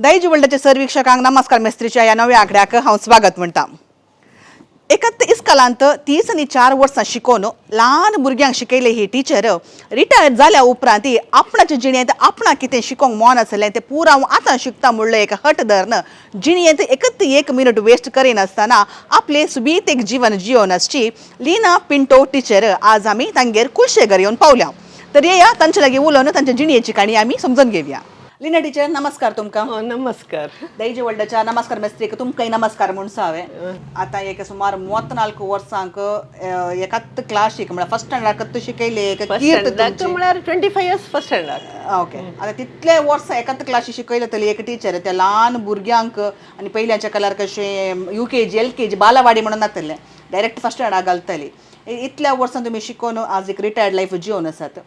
दायज वर्ल्डाच्या सर्विक्षकांक नमस्कार मेस्त्रीच्या ह्या नव्या आंकड्याक हांव स्वागत म्हणटा. एकाच इस्कलांत 34 वर्सां शिकोवन ल्हान भुरग्यांक शिकयले ही टिचर रिटायर जाल्या उपरांत आपणाच्या जिणेंत आपणाक कितें शिकोंक मन आसलें तें पुरा हांव आतां शिकता म्हणलें एक हट धरून जिणेंत एकच एक मिनट वेस्ट करिनासतना आपलें सुबीत एक जीवन जियोन आसची लीना पिंटो टिचर आज आमी तांगेर कुलशेगर येवन पावल्या. तर येया तांचे लागीं उलोवन तांच्या जिणेची काणी आमी समजून घेवया. लीना टिचर, नमस्कार तुमकां. हो, नमस्कार. दैज वर्ल्डाच्या नमस्कार मेस्त्रीक तुमकांय नमस्कार म्हूण हांवें. आतां एक सुमार 34 वर्सांक एकाच क्लासीक म्हळ्यार फर्स्ट स्टँडर्डाक शिकयले एक फर्स्ट कीर्त स्टँडर्डाक तुमची. म्हळ्यार 25 इयर्स फर्स्ट स्टँडर्डाक. ओके, आतां तितले वर्सां एकाच क्लासी शिकयले तरी एक टिचर त्या ल्हान भुरग्यांक आनी पयल्याच्या काळार कशें UKG LKG बालावाडी म्हणून नातलें, डायरेक्ट फर्स्ट स्टँडर्डाक घालताली. इतल्या वर्सां तुमी शिकोवन आज एक रिटायर्ड लायफ जिवन आसात.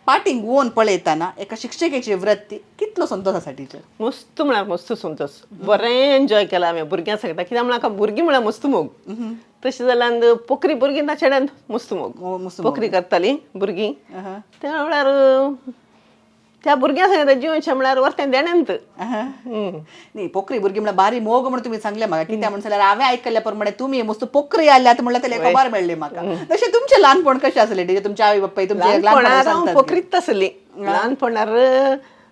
पाटींग वोन पळयतना एका शिक्षकेची वृत्ती कितलो संतोश आसा टिचर? मस्त म्हळ्यार मस्त संतोष. बरें एन्जॉय केला हांवें भुरग्यां सांगता. कित्याक म्हळ्यार म्हाका भुरगीं म्हळ्यार मस्त मोग. तशें जाल्यार पोकरी भुरगीं ना चेड्यान मस्त मोग. मस्त मोग. पोकरी करतालीं भुरगीं. त्या वेळार त्या भुरग्यां सांगता जिवनशें म्हळ्यार वर्तें देण्यांत. न्ही, पोकरी भुरगीं म्हळ्यार बारी मोग म्हणून तुमी सांगलें म्हाका. कित्याक म्हण जाल्यार हांवें आयकल्ल्या प्रमाणे तुमी मस्त पोकरी आल्यात म्हणल्यार तेले खबर मेळ्ळी म्हाका. तशें तुमचें ल्हानपण कशें आसलें टिचर? तुमचे आवय बापाय तुमचें ल्हानपणार ल्हानपणार हांव सांगतात. पोखरीत आसली. ल्हानपणार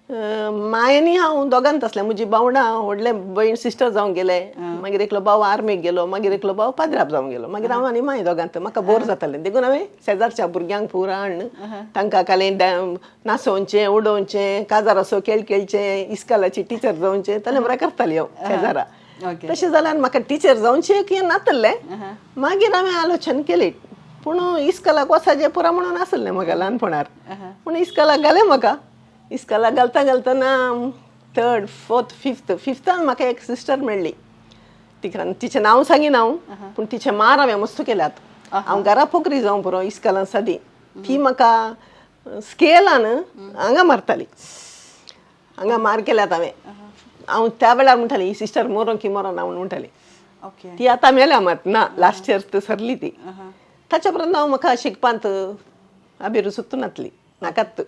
माय आनी हांव दोगांत आसलें. म्हजी भावंडां व्हडले भयण सिस्टर जावन गेले, मागीर एकलो भाव आर्मीक गेलो, मागीर एकलो भाव पाद्राप जावन गेलो. मागीर हांव आनी माय दोगांत. म्हाका बोर जातालें देखून हांवें शेजारच्या भुरग्यांक पुरा हाडून तांकां काले नाचोवचें, उडोवचें, काजार असो खेळ खेळचें, इस्कालाची टिचर जावचें, तसलें बरें करताली हांव शेजारा. तशें जाल्यार म्हाका टिचर जावचें की नातलें. मागीर हांवें आलोचन केली, पूण इस्कलाक वचाचें पुरा म्हणून आसलें म्हाका ल्हानपणार. पूण इस्कलाक घालें म्हाका. इस्कलाक घालता घालतना थर्ड फोर्थ फिफ्थ फिफ्तान म्हाका एक सिस्टर मेळ्ळी. तिका तिचें नांव सांगिना हांव, पूण तिचे मार हांवें मस्त केल्यात. हांव घरा पोकरी जावं पुरो, इस्कलान सादी ती म्हाका स्केलान हांगा मारताली. हांगा मार केल्यात हांवें. हांव त्या वेळार म्हणटाली, ही सिस्टर मरो की मरो ना म्हणून म्हणटाली. ती आतां मेल्या मात ना, लास्ट इयर सरली ती. ताच्या उपरांत हांव म्हाका शिकपांत अभिरुचूच नासली, नाकात.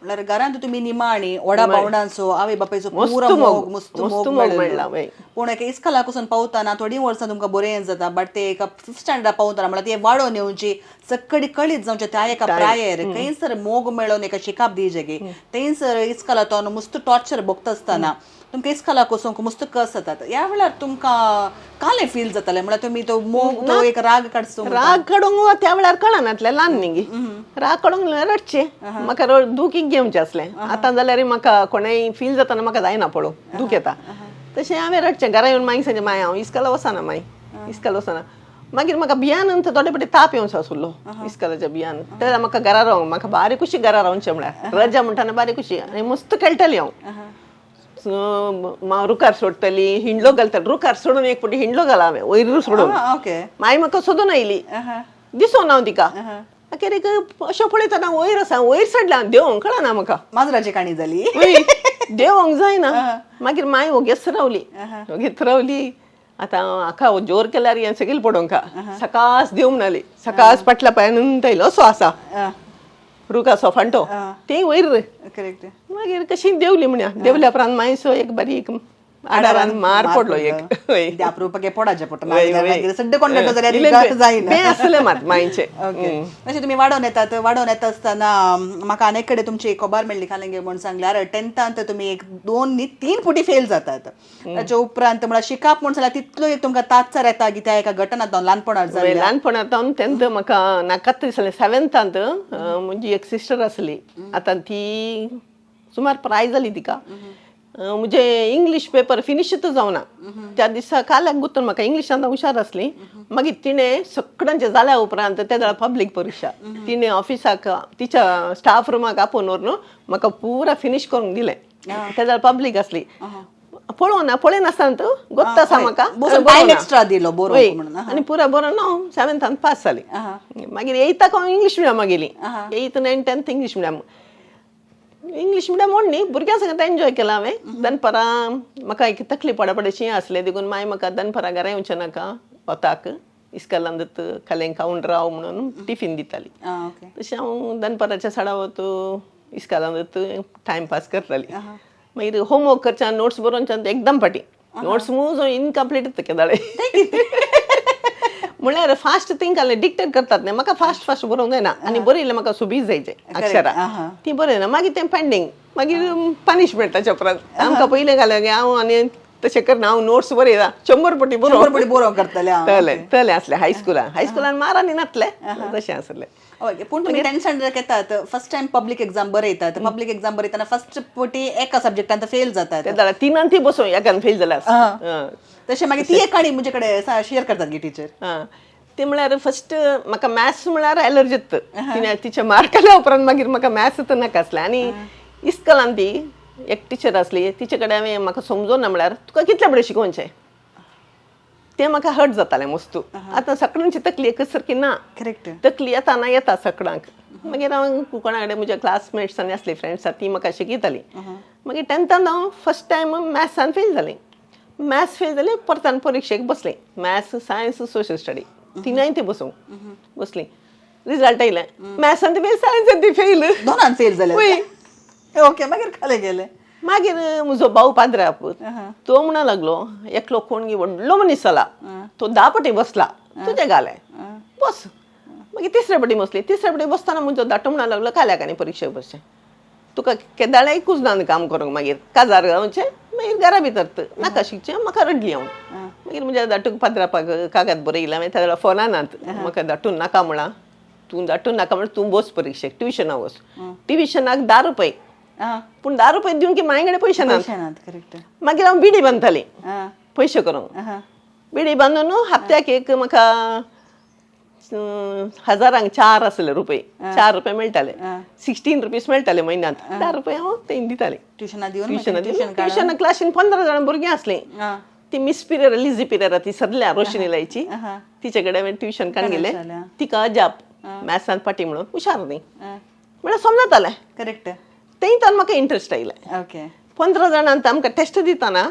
म्हळ्यार घरांत तुमी निमाणी व्हडा भावंडांचो आवय बापायचो मस्त पुरो मोग, मोग, मस्त मस्त मोग मोग मेळ्ळो. मेळ्ळा, वय. पूण एका इस्कलाक वचून पावतना थोडीं वर्सां तुमकां बरें जाता, बट ते एका फिफ्थ स्टँडर्डाक पावतना म्हळ्यार ते वाडोवन येवची सक्कडी कळीत जावचे त्या एका प्रायेर खंयसर मोग मेळोवन एका शिकाप दिवचे थंयसर इस्कलांत मस्त टॉर्चर भोगता आसतना तुमकां इस्कलाक वचूंक मस्त कस जातात. ह्या वेळार तुमकां कालें फील जातालें? म्हळ्यार तुमी तो मोग, तो एक राग काडचो. राग काडूंक त्या वेळार कळनातलें, ल्हान न्ही. राग काडूंक रडचें. म्हाका रड दूख घेवचें आसलें. आतां जाल्यार म्हाका कोणेंय फील जाताना म्हाका जायना पळोवंक, दूख येता. तशें हांवें रडचें. घरा येवन मागीर सांगचें, माय हांव इस्कला वचना, माय इस्कला वचना. मागीर म्हाका भियान थोडे फावटी ताप येवचो आसलो इस्कलाच्या भियान. तेन्ना म्हाका घरा रावंक म्हाका बारी खुशी. घरा रावचें म्हळ्यार रजा म्हणटाना बारी खुशी आनी मस्त खेळटाली हांव. रुखार सोडटली, हिंडलो घालताली. रुखार सोडून एक फावटी हिंडलो घाला हांवें वयर सोडून. माई म्हाका सोदून आयली, दिसोना हांव तिका. अखेरीक अशें पळयतना वयर आसा. वयर चडलें हांव, देंवोंक कळना म्हाका. माजराची काणी जाली. वय, देंवोंक जायना. मागीर माय वोगेच रावली, वोगेच रावली. आतां हाका जोर केल्यार हें सगळें पडोवंक सकास देव म्हणाली. सकास फाटल्या पांयान आयलो असो आसा रूख आसो फांटो तें वयर. मागीर कशी देंवली म्हण्या. देंवल्या उपरांत मायसो एक बारीक आडारान मार पडलो एक. वय. अप्रुपाके पोडाचें पडटा. वय, वय. मागीर सड्डे कोण जाल्यार इल्लें जायना. बें आसलें मात मांयचें. ओके, अशें तुमी वाडोवन येतात. वाडोवन येता आसतना म्हाका अनेक कडेन तुमची एक खबर मेळ्ळी. खालेंगे म्हूण सांगल्यार टेंथांत तुमी एक 2 न्ही 3 फुटी फेल जातात. ताच्या उपरांत म्हळ्यार शिकाप म्हूण जाल्यार तितलो एक तुमकां तात्सर येता की त्या एका घटनांत ल्हानपणांत वय, जाल्ल्या. ल्हानपणांत टेंथ म्हाका नाकात दिसलें. सेवेंथांत म्हजी एक सिस्टर आसली, आतां ती सुमार प्राय जाली तिका. म्हजें इंग्लीश पेपर फिनिशूच जावना त्या दिसा. काल्याक गुंतून म्हाका इंग्लिशांत हांव हुशार आसली. मागीर तिणें सगळ्यांचें जाल्या उपरांत त्या वेळार पब्लीक परिक्षा तिणें ऑफिसाक तिच्या स्टाफ रुमाक आपोवन व्हरून म्हाका पुरा फिनीश करूंक दिलें. त्या वेळार पब्लीक आसली. पळोवना, पळयनासतना गोत्त आसा म्हाका. बसून टायम एक्स्ट्रा दिलो बरोवंक म्हणून. आनी पुरा बरोवन हांव सेवेंथान पास जाली. मागीर एयथाक हांव इंग्लीश मिडियमाक गेली. 8th 9 10th English medium. English medium म्हूण न्ही, भुरग्यां संगत एन्जॉय केला हांवें. दनपरां म्हाका एक तकली पडपडशी आसलें देखून मागीर म्हाका दनपरां घरा येवचें नाका, वताक इस्कलांत खालें खावन राव म्हणून टिफीन दिताली. ओके. तशें हांव दनपाराच्या साडा वत इस्कलांत टायम पास करताली. मागीर होमवर्क करच्यान नोट्स बरोवच्यान एकदम फाटी, नोट्स मूज इनकम्प्लीट केदाळे. म्हणल्यार फास्ट थिंक आसलें, डिक्टेट करतात न्ही, म्हाका फास्ट फास्ट बरोवंक जायना आनी बरयलें म्हाका सुबीज जायचे अक्षरां. ती बरयना, मागीर तें पेंडींग, मागीर पनिशमेंट. ताच्या उपरांत आमकां पयलें घालें की हांव आनी तशें करना, हांव नोट्स बरयता 100 पटी. 100 पटी बरोवंक करतलें हांव. तलें तलें आसलें हायस्कुलान, हायस्कुलान मारांनी नातलें, तशें आसलें. ओके, पूण तुमी टेन्थ स्टँडर्डाक येतात, फर्स्ट टायम पब्लीक एक्झाम बरयतात, पब्लीक एक्झाम बरयतना फर्स्ट पटी एका सब्जेक्टान फेल जातात. ते जाल्यार तिनान ती बसून एकान फेल जाल्यार. तशें मागीर ती एक काणी म्हजे कडेन शेअर करतात गे टिचर? आं, ते म्हळ्यार फर्स्ट म्हाका मॅथ्स म्हळ्यार एलर्जी. तिणें तिच्या मार्क आल्या उपरांत मागीर म्हाका मॅथ्स तर नाका आसलें. आनी इस्कलान ती एक टिचर आसली, तिचे कडेन हांवें म्हाका समजोना, म्हळ्यार तुका कितले बरें शिकोवचें, तें म्हाका हर्ट जातालें मस्तू. आतां सगळ्यांची तकली एकच सारकी ना. तकली येता ना येता सगळ्यांक. मागीर हांव कोणा कडेन, म्हज्या क्लासमेट्स आनी आसली फ्रेंड्स, ती म्हाका शिकयताली. मागीर टेंथान हांव फर्स्ट टायम मॅथ्सान फेल जालें. मॅथ्स फेल जालें, परतान परिक्षेक बसलें, मॅथ्स, सायन्स, सोशल स्टडी तिनाय ती बसूंक बसली. रिजल्ट आयलें, मॅथ्सान ती फेल, सायन्सान ती फेल. दोनान फेल जाले? वय. ओके, मागीर खाले गेले? मागीर म्हजो भाव पाद्राप, तो म्हणा लागलो, एकलो कोण गी व्हडलो मनीस जाला, तो 10 पटी बसला, तुजें घालें बस. मागीर तिसऱ्या पटी बसली. तिसऱ्या पटी बसतना म्हजो धाटो म्हणा लागलो, काल्याक आनी परिक्षेक बसचें तुका केदाळाय कुजनान काम करूंक, मागीर काजार जावचें, मागीर घरा भितर नाका शिकचें. म्हाका रडली हांव. मागीर म्हज्या धाटूक पाद्रापाक कागद बरयला हांवें. त्या वेळार फोनां नात. म्हाका धाटून नाका म्हळां, तूं धाटून नाका म्हण, तूं बस परिक्षेक, ट्युशनाक वच. ट्युशनाक 10 रुपये. पूण 10 रुपये दिवंक की माय कडेन पयशे नात. पयशे नात, करेक्ट. मागीर हांव बिडी बांदताली पयशे करूंक. बिडी बांदून हप्त्याक एक म्हाका हजारांक 4 आसले रुपये, 4 रुपये मेळटाले. 16 रुपीज मेळटाले म्हयन्यांत. 10 रुपये हांव ते दिताले. ट्युशना दिवन? ट्युशना. ट्युशन. ट्युशन क्लासीन 15 जाणां भुरगीं आसलीं. ती मिस पिरेरा, लिझी पिरेरा, ती सदल्या रोशनी लायची, तिचे कडेन हांवें ट्युशन काडून गेलें. काडून. तिका अजाप, मॅथ्सान फाटी म्हणून हुशार न्ही, म्हळ्यार समजतालें. तेंय तर म्हाका इंट्रस्ट आयलें. 15 जाणांत आमकां टेस्ट दितना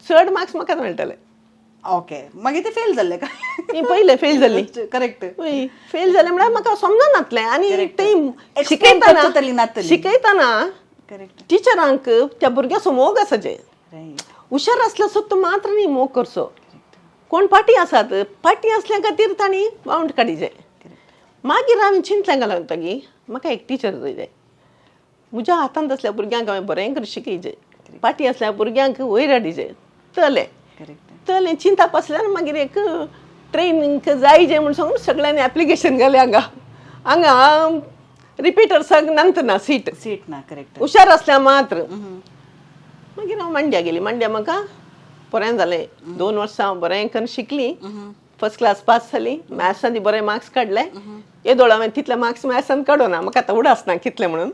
चड मार्क्स म्हाकाच मेळटाले. ओके, मागीर ते फेल जाल्ले काय? ही पयले फेल जाल्ली. वय, फेल जालें म्हळ्यार म्हाका समजनातलें आनी ते Explain शिकयतना करचो तरी नातली. शिकयतना टिचरांक त्या भुरग्याचो मोग आसाचे. हुशार आसल्यार सुद्दां मात्र न्ही मोग करचो. कोण पाटी आसात, पाटी आसल्या खातीर तांणी बावंट काडीचे. मागीर हांवें चिंतलें घालून गी म्हाका एक टिचर जाय जाय. म्हज्या हातांत आसल्या भुरग्यांक हांवें बरें करून शिकयचे, पाटी आसल्या भुरग्यांक वयर हाडीचे तले. तलें चिंतप आसल्यार मागीर एक ट्रेनिंग जाय जे म्हूण सांगून सगळ्यांनी एप्लिकेशन घालें. हांगा हांगा रिपिटर्साक नंतर ना सीट. सीट ना, करेक्ट. हुशार आसल्या मात्र. मागीर हांव मांड्या गेली. मांड्या म्हाका बरें जालें. 2 वर्सां हांव बरें करून शिकली, फर्स्ट क्लास पास जाली, मॅथ्सान बरे मार्क्स काडले. येदोळ हांवें तितले मार्क्स मॅथ्सान काडूना, म्हाका आतां उडास ना कितले म्हणून.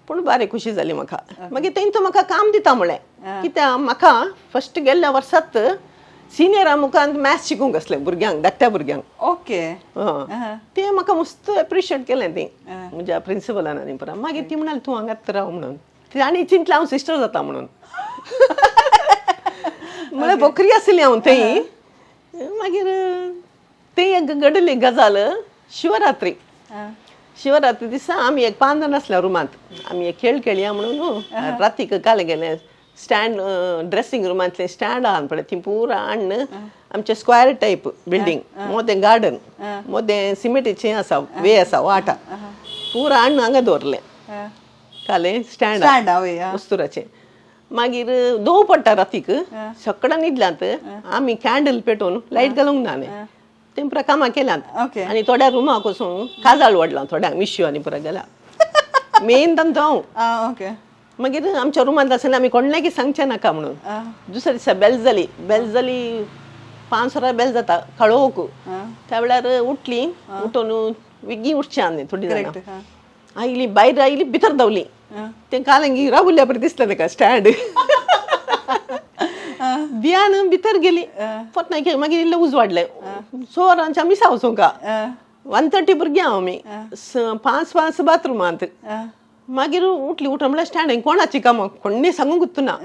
पूण बारी खुशी जाली म्हाका. मागीर तेंच म्हाका काम दिता म्हळें, कित्याक म्हाका फर्स्ट गेल्ल्या वर्सात सिनियरा मुखार मॅथ्स शिकूंक आसलें भुरग्यांक, धाकट्या भुरग्यांक. हं. ते म्हाका मस्त एप्रिशिएट केलें ती म्हज्या प्रिंसिपलान. आनी परत मागीर ती म्हणाली, तूं हांगाच राव म्हणून. तांणी चिंतलें हांव सिस्टर जाता म्हणून. म्हळ्यार बकरी आसली हांव थंय. मागीर ते एक घडली गजाल, शिवरात्री. शिवरात्री दिसा आमी एक पांच जाण आसल्या रुमांत. आमी एक खेळ खेळया म्हणून रातीक काल गेले. स्टँड, ड्रेसिंग रुमांतलें स्टँड आहा पळय, ती पुरा हाडून, आमचें स्क्वेअर टायप बिल्डींग, मोदें गार्डन, मोदें सिमेंटीचें आसा, वे आसा, वाट, पुरा हाडून हांगा दवरलें काले स्टँड. स्टँड हय. वस्तुराचें. मागीर दोव पडटा रातीक, सगळ्यां न्हिदल्यांत. आमी कॅन्डल पेटोवन, लायट घालूंक ना न्ही, तें पुरा कामां केल्यांत. आनी थोड्या रुमाक वचून काजाळ वाडलां थोड्यांक, मिशयो आनी पुरा गेल्या. मेन तांचो हांव. मागीर आमच्या रुमांत आसतना आमी कोणाकी सांगचें नाका म्हणून. दुसऱ्या दिसा बेल जाली. बेल जाली, 5 वरां बेल जाता कळोवक. त्या वेळार उठली. उठून वेगीं उठचें आनी थोडी जाणां आयली भायर, आयली भितर धांवली. तें कालंगी रावल्या बरें दिसलें ताका स्टँड. भियान भितर गेली. परत मागीर इल्लें उजवाडलें. 6 वरांचे आमी वचोंका. 130 भुरगीं हांव आमी, पांच पांच बाथरुमांत. मागीर उठली. उठून म्हणल्यार स्टँड कोणाची कामां कोण्णी सांगूंक ना.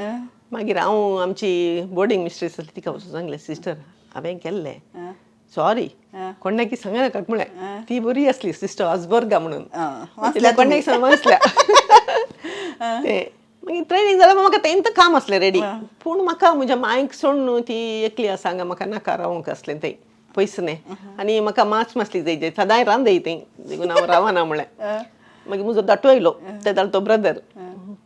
मागीर हांव आमची बोर्डिंग मिस्ट्रेस आसली, तिका वचून सांगलें, सिस्टर, हांवें केल्लें, सॉरी, कोणाकी सांगा नाका म्हळें. ती बरी आसली सिस्टर, ऑसबर्गा म्हणून. वाचल्या? कोणाक सांग वाचल्या ते. मागीर ट्रेनींग जाल्यार म्हाका तेंत काम आसलें रेडी. पूण म्हाका म्हज्या मांयक सोडून ती एकली आसा हांगा, म्हाका नाका रावंक आसलें थंय पयस न्ही. आनी म्हाका मांस मासली जाय, सदांय रांदय थंय, देखून हांव रावना म्हणलें. मागीर म्हजो धाटो आयलो, ते जालो तो ब्रदर,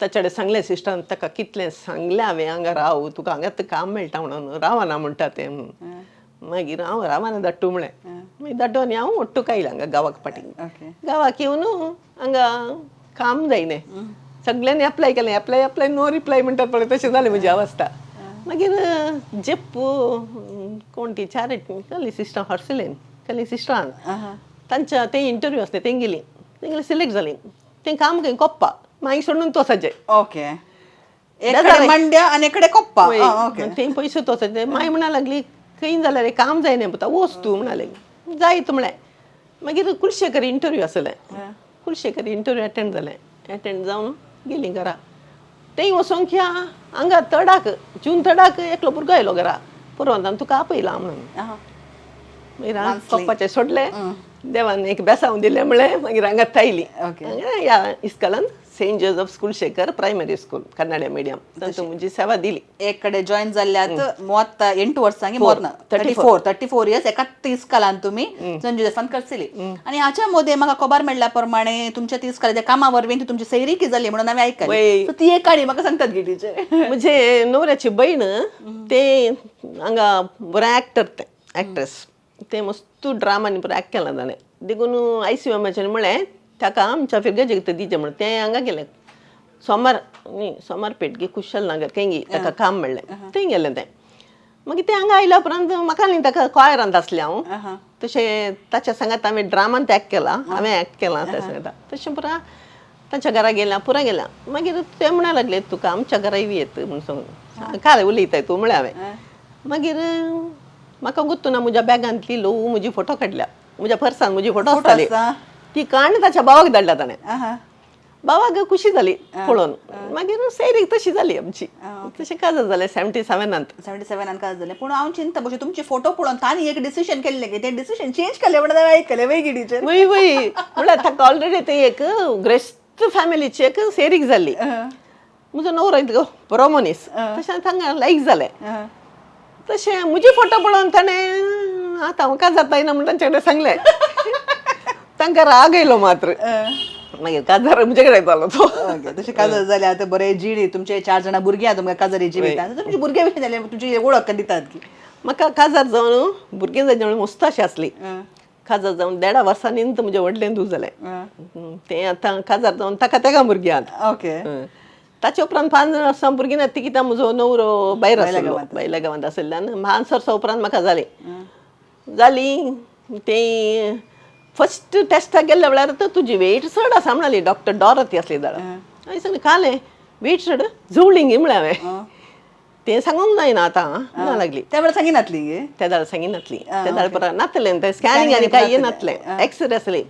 ताचे कडेन सांगलें सिस्टरान, ताका कितलें सांगलें हांवें, हांगा राव, तुका हांगाच काम मेळटा म्हणून, रावना म्हणटा तें म्हणून. मागीर हांव रावना धाडटू म्हणलें. मागीर धाडटू आनी हांव ಒಟ್ಟುक आयलें हांगा गांवाक फाटीं. गांवाक येवन हांगा काम जायना, सगळ्यांनी एप्लाय केलें, एप्लाय एप्लाय नो रिप्लाय म्हणटात पळय, तशें जालें म्हजी अवस्था. मागीर जेप्पू कोण ती चॅरिटी कहली सिस्टर, हॉर्सिलेन कहली सिस्टरान, तांच्या ते इंटरव्यू आसले, तें गेली, तेंगेली सिलेक्ट जाली. तें काम खंय कोप्पा, मागीर सोडून तोसाचें. एकडे मंड्या आनी एकडे कोप्पा. थंय पयशे तोसाचे. मागीर म्हणा लागली, खंय जाल्यार काम जायना पुता, वच तूं म्हणा लागली. जायत म्हळें. मागीर कुलशेखर इंटरव्यू आसलें, कुलशेखर इंटरव्यू अटेंड जालें. अटेंड जावन गेलीं घरा. थंय वचोंक ह्या हांगा तडाक, जून तडाक एकलो भुरगो आयलो घरा, पुरवंतान तुका आपयला म्हणून. मागीर हांव कोप्पाचें सोडलें, देवान एक बेसांव दिलें म्हणलें. मागीर हांगा आयली हांगा ह्या इस्कलान, Saint Joseph school Shekhar primary school, Kannada medium, तातूंत म्हजी सेवा दिली. एक कಡೆ ಜಾಯಿನ್ जाल्ल्यात 38 वर्सांनी, मोर 34, 34 इयर्स एकाच इस्कलान तुमी सेंट जोसेफान करसली. आनी हाच्या मदें म्हाका खबर मेळ्ळ्या प्रमाणे तुमच्या ती इस्कलाच्या कामा वरवीं ती तुमची सैरिकी जाली म्हणून हांवें आयकलें. सो ती एक काणी म्हाका सांगतात गी टिचर? म्हजे नवऱ्याची बहीण ते हांगा बरें एक्टर, तें एक्ट्रेस, तें मस्त ड्रामांनी बरें एक्ट केलां ताणें. देखून I C एमाच्यान म्हळें ताका आमच्या फिरगेजेक दिचें म्हणून. तें हांगा गेलें, सोमार न्ही, सोमारपेट गे, कुशल नगर खंय ताका काम मेळ्ळें, थंय गेलें तें. मागीर तें हांगा आयल्या उपरांत म्हाका न्ही ताका कॉयरांत आसलें हांव, तशें ताच्या सांगात हांवें ड्रामांत एक्ट केला, हांवें एक्ट केलां त्या सांगाता. तशें पुरा ताच्या घरा गेल्या, पुरा गेल्या. मागीर ते म्हणा लागले, तुका आमच्या घरा येत म्हणून सांगून काल उलयताय तूं म्हळें हांवें. मागीर म्हाका गुत्तू ना, म्हज्या बॅगांतली ल्हवू म्हजी फोटो काडल्या, म्हज्या पर्सान म्हजी फोटो आसताली, ती काण ताच्या भावाक धाडल्या ताणें. भावाक खुशी जाली पळोवन. मागीर सैरीक तशी जाली आमची, तशें काजार जालें 77. 77 काजार जालें. पूण हांव चिंता बशें तुमचे फोटो पळोवन तांणी एक डिसिशन केल्लें की तें डिसिशन चेंज केलें म्हणून हांवें आयकलें वेगळी टिचर. वय वय, म्हळ्यार ताका ऑलरेडी ते एक ग्रेस्त फॅमिलीची एक सेरीक जाल्ली. म्हजो नवरो इतलो बरो मनीस, तशें तांकां लायक जालें. तशें म्हजी फोटो पळोवन ताणें आतां हांव काजार जायना म्हण तांचे कडेन सांगलें. तांकां राग येयलो मात्र. मागीर काजार म्हजे कडेन जालो तो. ओके, तशें काजार जालें. आतां बरें जिणी तुमचे चार जाणां भुरगीं आहा, तुमकां काजारी जिविता. तुमच्या भुरग्यां विशीं जालें तुमची वळख दितात की? म्हाका काजार जावन भुरगीं जाय म्हणून मस्त अशें आसली. काजार जावन देडा वर्सांनी म्हजें व्हडलें धूव जालें. तें आतां काजार जावन ताका तेगा भुरगीं आहात. ताचे उपरांत 5 वर्सां भुरगीं ना ती, कित्याक म्हजो नवरो भायर आसलो, भायल्या गांवांत आशिल्ल्यान. 5 वर्सां उपरांत म्हाका जालीं जाली. ते फस्ट टेस्टाक गेल्ल्या वेळार तर तुजी वेट चड आसा म्हणाली डॉक्टर डॉरती आसली जाल्यार. हांवें सांगलें, कालें वेट चड जवळींग म्हळ्यां हांवें, तें सांगूंक जायना आतां म्हणा लागली. त्या वेळार सांगिनातली गे? त्या दाळ सांगिनातली, त्या दाळ परत नातलें तें स्कॅनिंग आनी कांय येनातलें, एक्सरे आसली.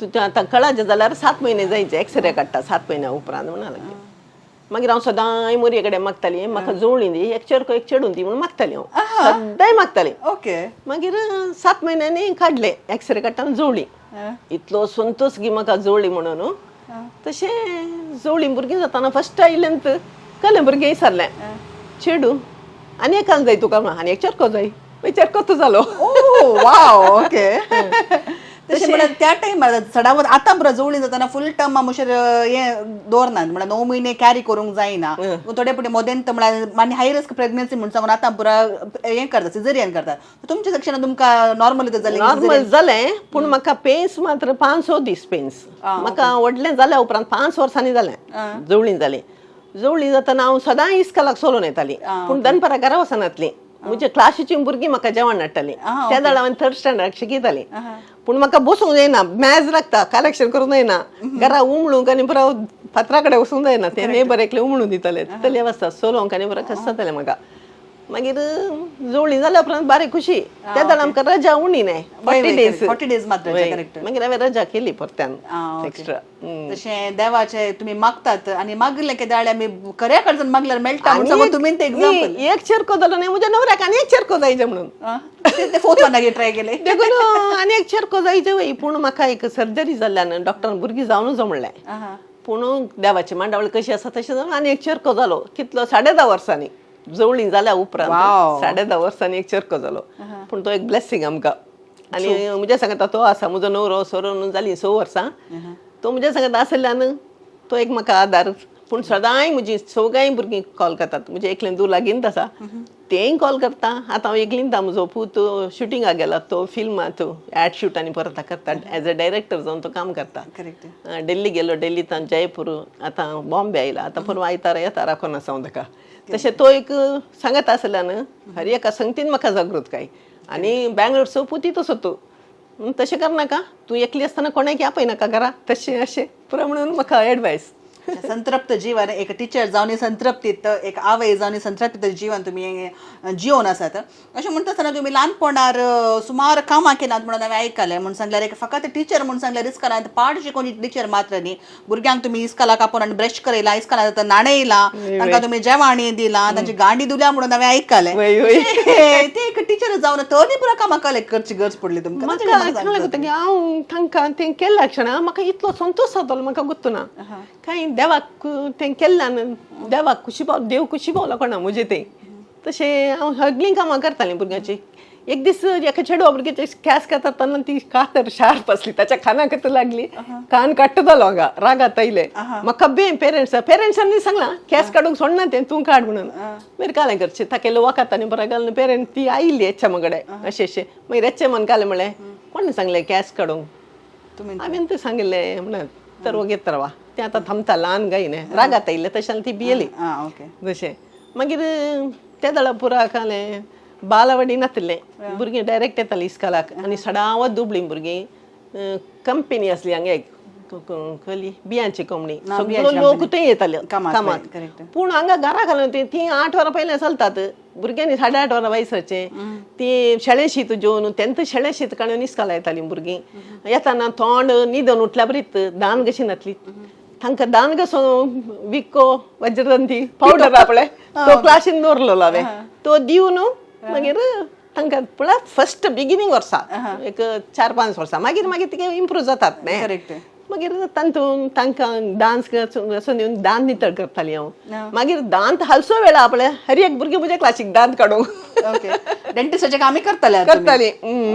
तुज्या आतां कळाचें जाल्यार 7 म्हयने जायचे, एक्सरे काडटा 7 म्हयन्या उपरांत म्हणा लागली. मागीर हांव सदांय मोरये कडेन मागताली, म्हाका जवळी दी, एक चेडको एक चेडूं दी म्हणून मागताली, हांव सदांय मागताली. मागीर 7 म्हयन्यांनी काडले एक्सरे काडटाना जवळी. इतलो संतोष गी म्हाका जवळी म्हणून. तशें जवळी भुरगीं जाताना फस्ट आयलें कलें भुरगें विचारलें, चेडूं आनी एकान जाय तुका म्हणून, आनी एक चेरको जाय, मागीर चेरकोच जालो. वाव, ओके. तशें म्हळ्यार त्या टायमार चडावत आतां बरो जवळी जाताना फूल टर्म मुशेर हें दवरनात, म्हळ्यार 9 म्हयने कॅरी करूंक जायना. थोडे फावटी मदेंत म्हळ्यार आनी हाय रिस्क प्रेग्नन्सी म्हूण सांगून आतां पुरा हें करता, सिजरियन करतात. तुमच्या सेक्शनान तुमकां नॉर्मल जालें? नॉर्मल जालें, पूण म्हाका पेन्स मात्र 5-6 दीस पेन्स. म्हाका व्हडलें जाल्या उपरांत 5 वर्सांनी जालें, जवळी जाली. जवळी जाताना हांव सदां इस्कलाक सोलून येताली, पूण दनपारां घरा वचनातली. म्हज्या क्लासीची भुरगीं म्हाका जेवण हाडटालीं. त्या वेळार हांवें थर्ड स्टँडर्डाक शिकयताली. पूण म्हाका बसूंक जायना, मॅज लागता, करेक्शन करूंक जायना, घरा उमळूंक आनी बरो फातरा कडेन वचूंक जायना. ते नेबर एकले उमळून दिताले. तितले आसता सोलोंक आनी बरो कशें जातालें म्हाका. मागीर जवळी जाल्या उपरांत बारीक खुशी. त्या वेळार आमकां रजा उणी न्हय, 40 डेज. 40 डेज मात्र, करेक्ट. मागीर हांवें रजा केली परत्यान एक्स्ट्रा. तशें देवाचे तुमी मागतात आनी मागले की जाल्यार आमी खऱ्या कडच्यान मागल्यार मेळटा म्हूण सांगून तुमी ते एक्झाम्पल. एक चेरको जालो न्ही म्हज्या नवऱ्याक आनी एक चेरको जायचे म्हणून. ते फोर्थ वन ट्राय केले. देखून आनी एक चेरको जायचे वय, पूण म्हाका एक सर्जरी जाल्ल्यान डॉक्टरान भुरगीं जावनूच म्हणलें. पूण देवाची मांडावळ कशी आसा तशें जावन आनी एक चरको जालो. कितलो 10.5 वर्सांनी जवळी जाल्या उपरांत 10.5 वर्सांनी एक चरको जालो. पूण तो एक ब्लेसिंग आमकां. आनी म्हज्या सांगता तो आसा म्हजो न्हवरो सरून जालीं 6 वर्सां, तो म्हज्या सांगता आसल्यान तो एक म्हाका आदार. पूण सदांय म्हजी सगळीं भुरगीं कॉल करतात. म्हजें एकलें दूर लागींच आसा, तेंय कॉल करता. आतां हांव एकलींच, म्हजो पूत शुटिंगाक गेला, तो फिल्मां तो एड शूट आनी परत करता, एज अ डायरेक्टर जावन तो काम करता. दिल्ली गेलो, दिल्लींत जयपूर, आतां बॉम्बे आयला, आतां परवा आयतारा येता, राखून आसा हांव ताका. तशें तो एक सांगत आसल्यान हर एका संगतीन म्हाका जागृतकाय. आनी बँगलोरचो पुती तसो तो तशें करनाका, तूं एकली आसतना कोणाक आपयनाका घरा, तशें अशें पुरो म्हणून म्हाका एडवायस. संतृप्त जीवन, एक टिचर जावन संतृप्तीत, एक आवय जावन संतृप्तीत जीवन तुमी जिवन आसात. अशें म्हणटा आसतना तुमी ल्हानपणार सुमार कामां केलात म्हणून हांवें आयकलें. म्हूण सांगल्यार एक फकत टिचर म्हूण सांगल्यार इस्कलांत पाठ शिकोवन टिचर मात्र न्ही, भुरग्यांक तुमी इस्कलाक आपोवन आनी ब्रश करयला, इस्कलांत न्हाणयला, तांकां तुमी जेवण दिलां, तांची गांडी धुल्या म्हणून हांवें आयकलें. ते एक टिचर जावन तरी पुरो कामां कलेक्ट करची गरज पडली तुमकां. म्हाका हांव तांकां तें केल्ल्या क्षणा म्हाका इतलो संतोश जातालो, म्हाका गुत्तू ना कांय देवाक तें केल्ल्यान, देवाक खुशी पावलो, देव खुशी पावलो कोणा म्हजें तें. तशें हांव सगळीं कामां करतालीं भुरग्यांची. एक दीस एका चेडवा भुरग्याचे केंस कातरतना तेन्ना ती कातर शार्प आसली, ताच्या कानाक लागली, कान काडटा जालो हांगा, रागात आयले म्हाका. बे पेरंट्स पेरंट्सांनी सांगलां केंस काडूंक सोडना तें, तूं काड म्हणून. मागीर कालें करचें, ताकेलो वखद आनी बरें घालून पेरंट ती आयिल्ली एच एमा कडेन अशें अशें. मागीर एच एमान कालें म्हणलें, कोणें सांगलें केंस काडूंक? हांवें तें सांगिल्लें म्हणून तर वगेत रावा, तें आतां थांबता, ल्हान गाय न्ही, रागात आयिल्लें तशें ती भियेली. तशें मागीर ते दळा पुरा कालें बालवाडी नातिल्लें, भुरगीं डायरेक्ट येतालीं इस्कलाक आनी सदांच दुबळीं भुरगीं. कंपनी आसली हांगा एक खली बियांची कंपनी, सगळो लोक थंय येताले कामाक. पूण हांगा घरा घालून ती 8 वरां पयलें चलतात, भुरग्यांनी 8:30 वरां वयसरचें. ती शेळें शीत जेवन तेंत शेळें शीत काडून इस्कला येतालीं भुरगीं. येताना तोंड न्हिदून उठल्या बरीत दान कशी नातली तांकां, दान कसो विको वज्रदंती पावडर आपले तो क्लासीन दवरलेलो हांवें, तो दिवन मागीर तांकां पळय फर्स्ट बिगिनींग वर्सा एक 4-5 वर्सां, मागीर मागीर तिगे इम्प्रूव जातात न्ही. मागीर तातूंत तांकां डांस वचून येवन दांत नितळ करताली हांव. मागीर दांत हालसो वेळा आपले हर एक भुरगें म्हज्या क्लासीक दांत काडूंक. डेंटिस्टाचे कामय करताले? करताली.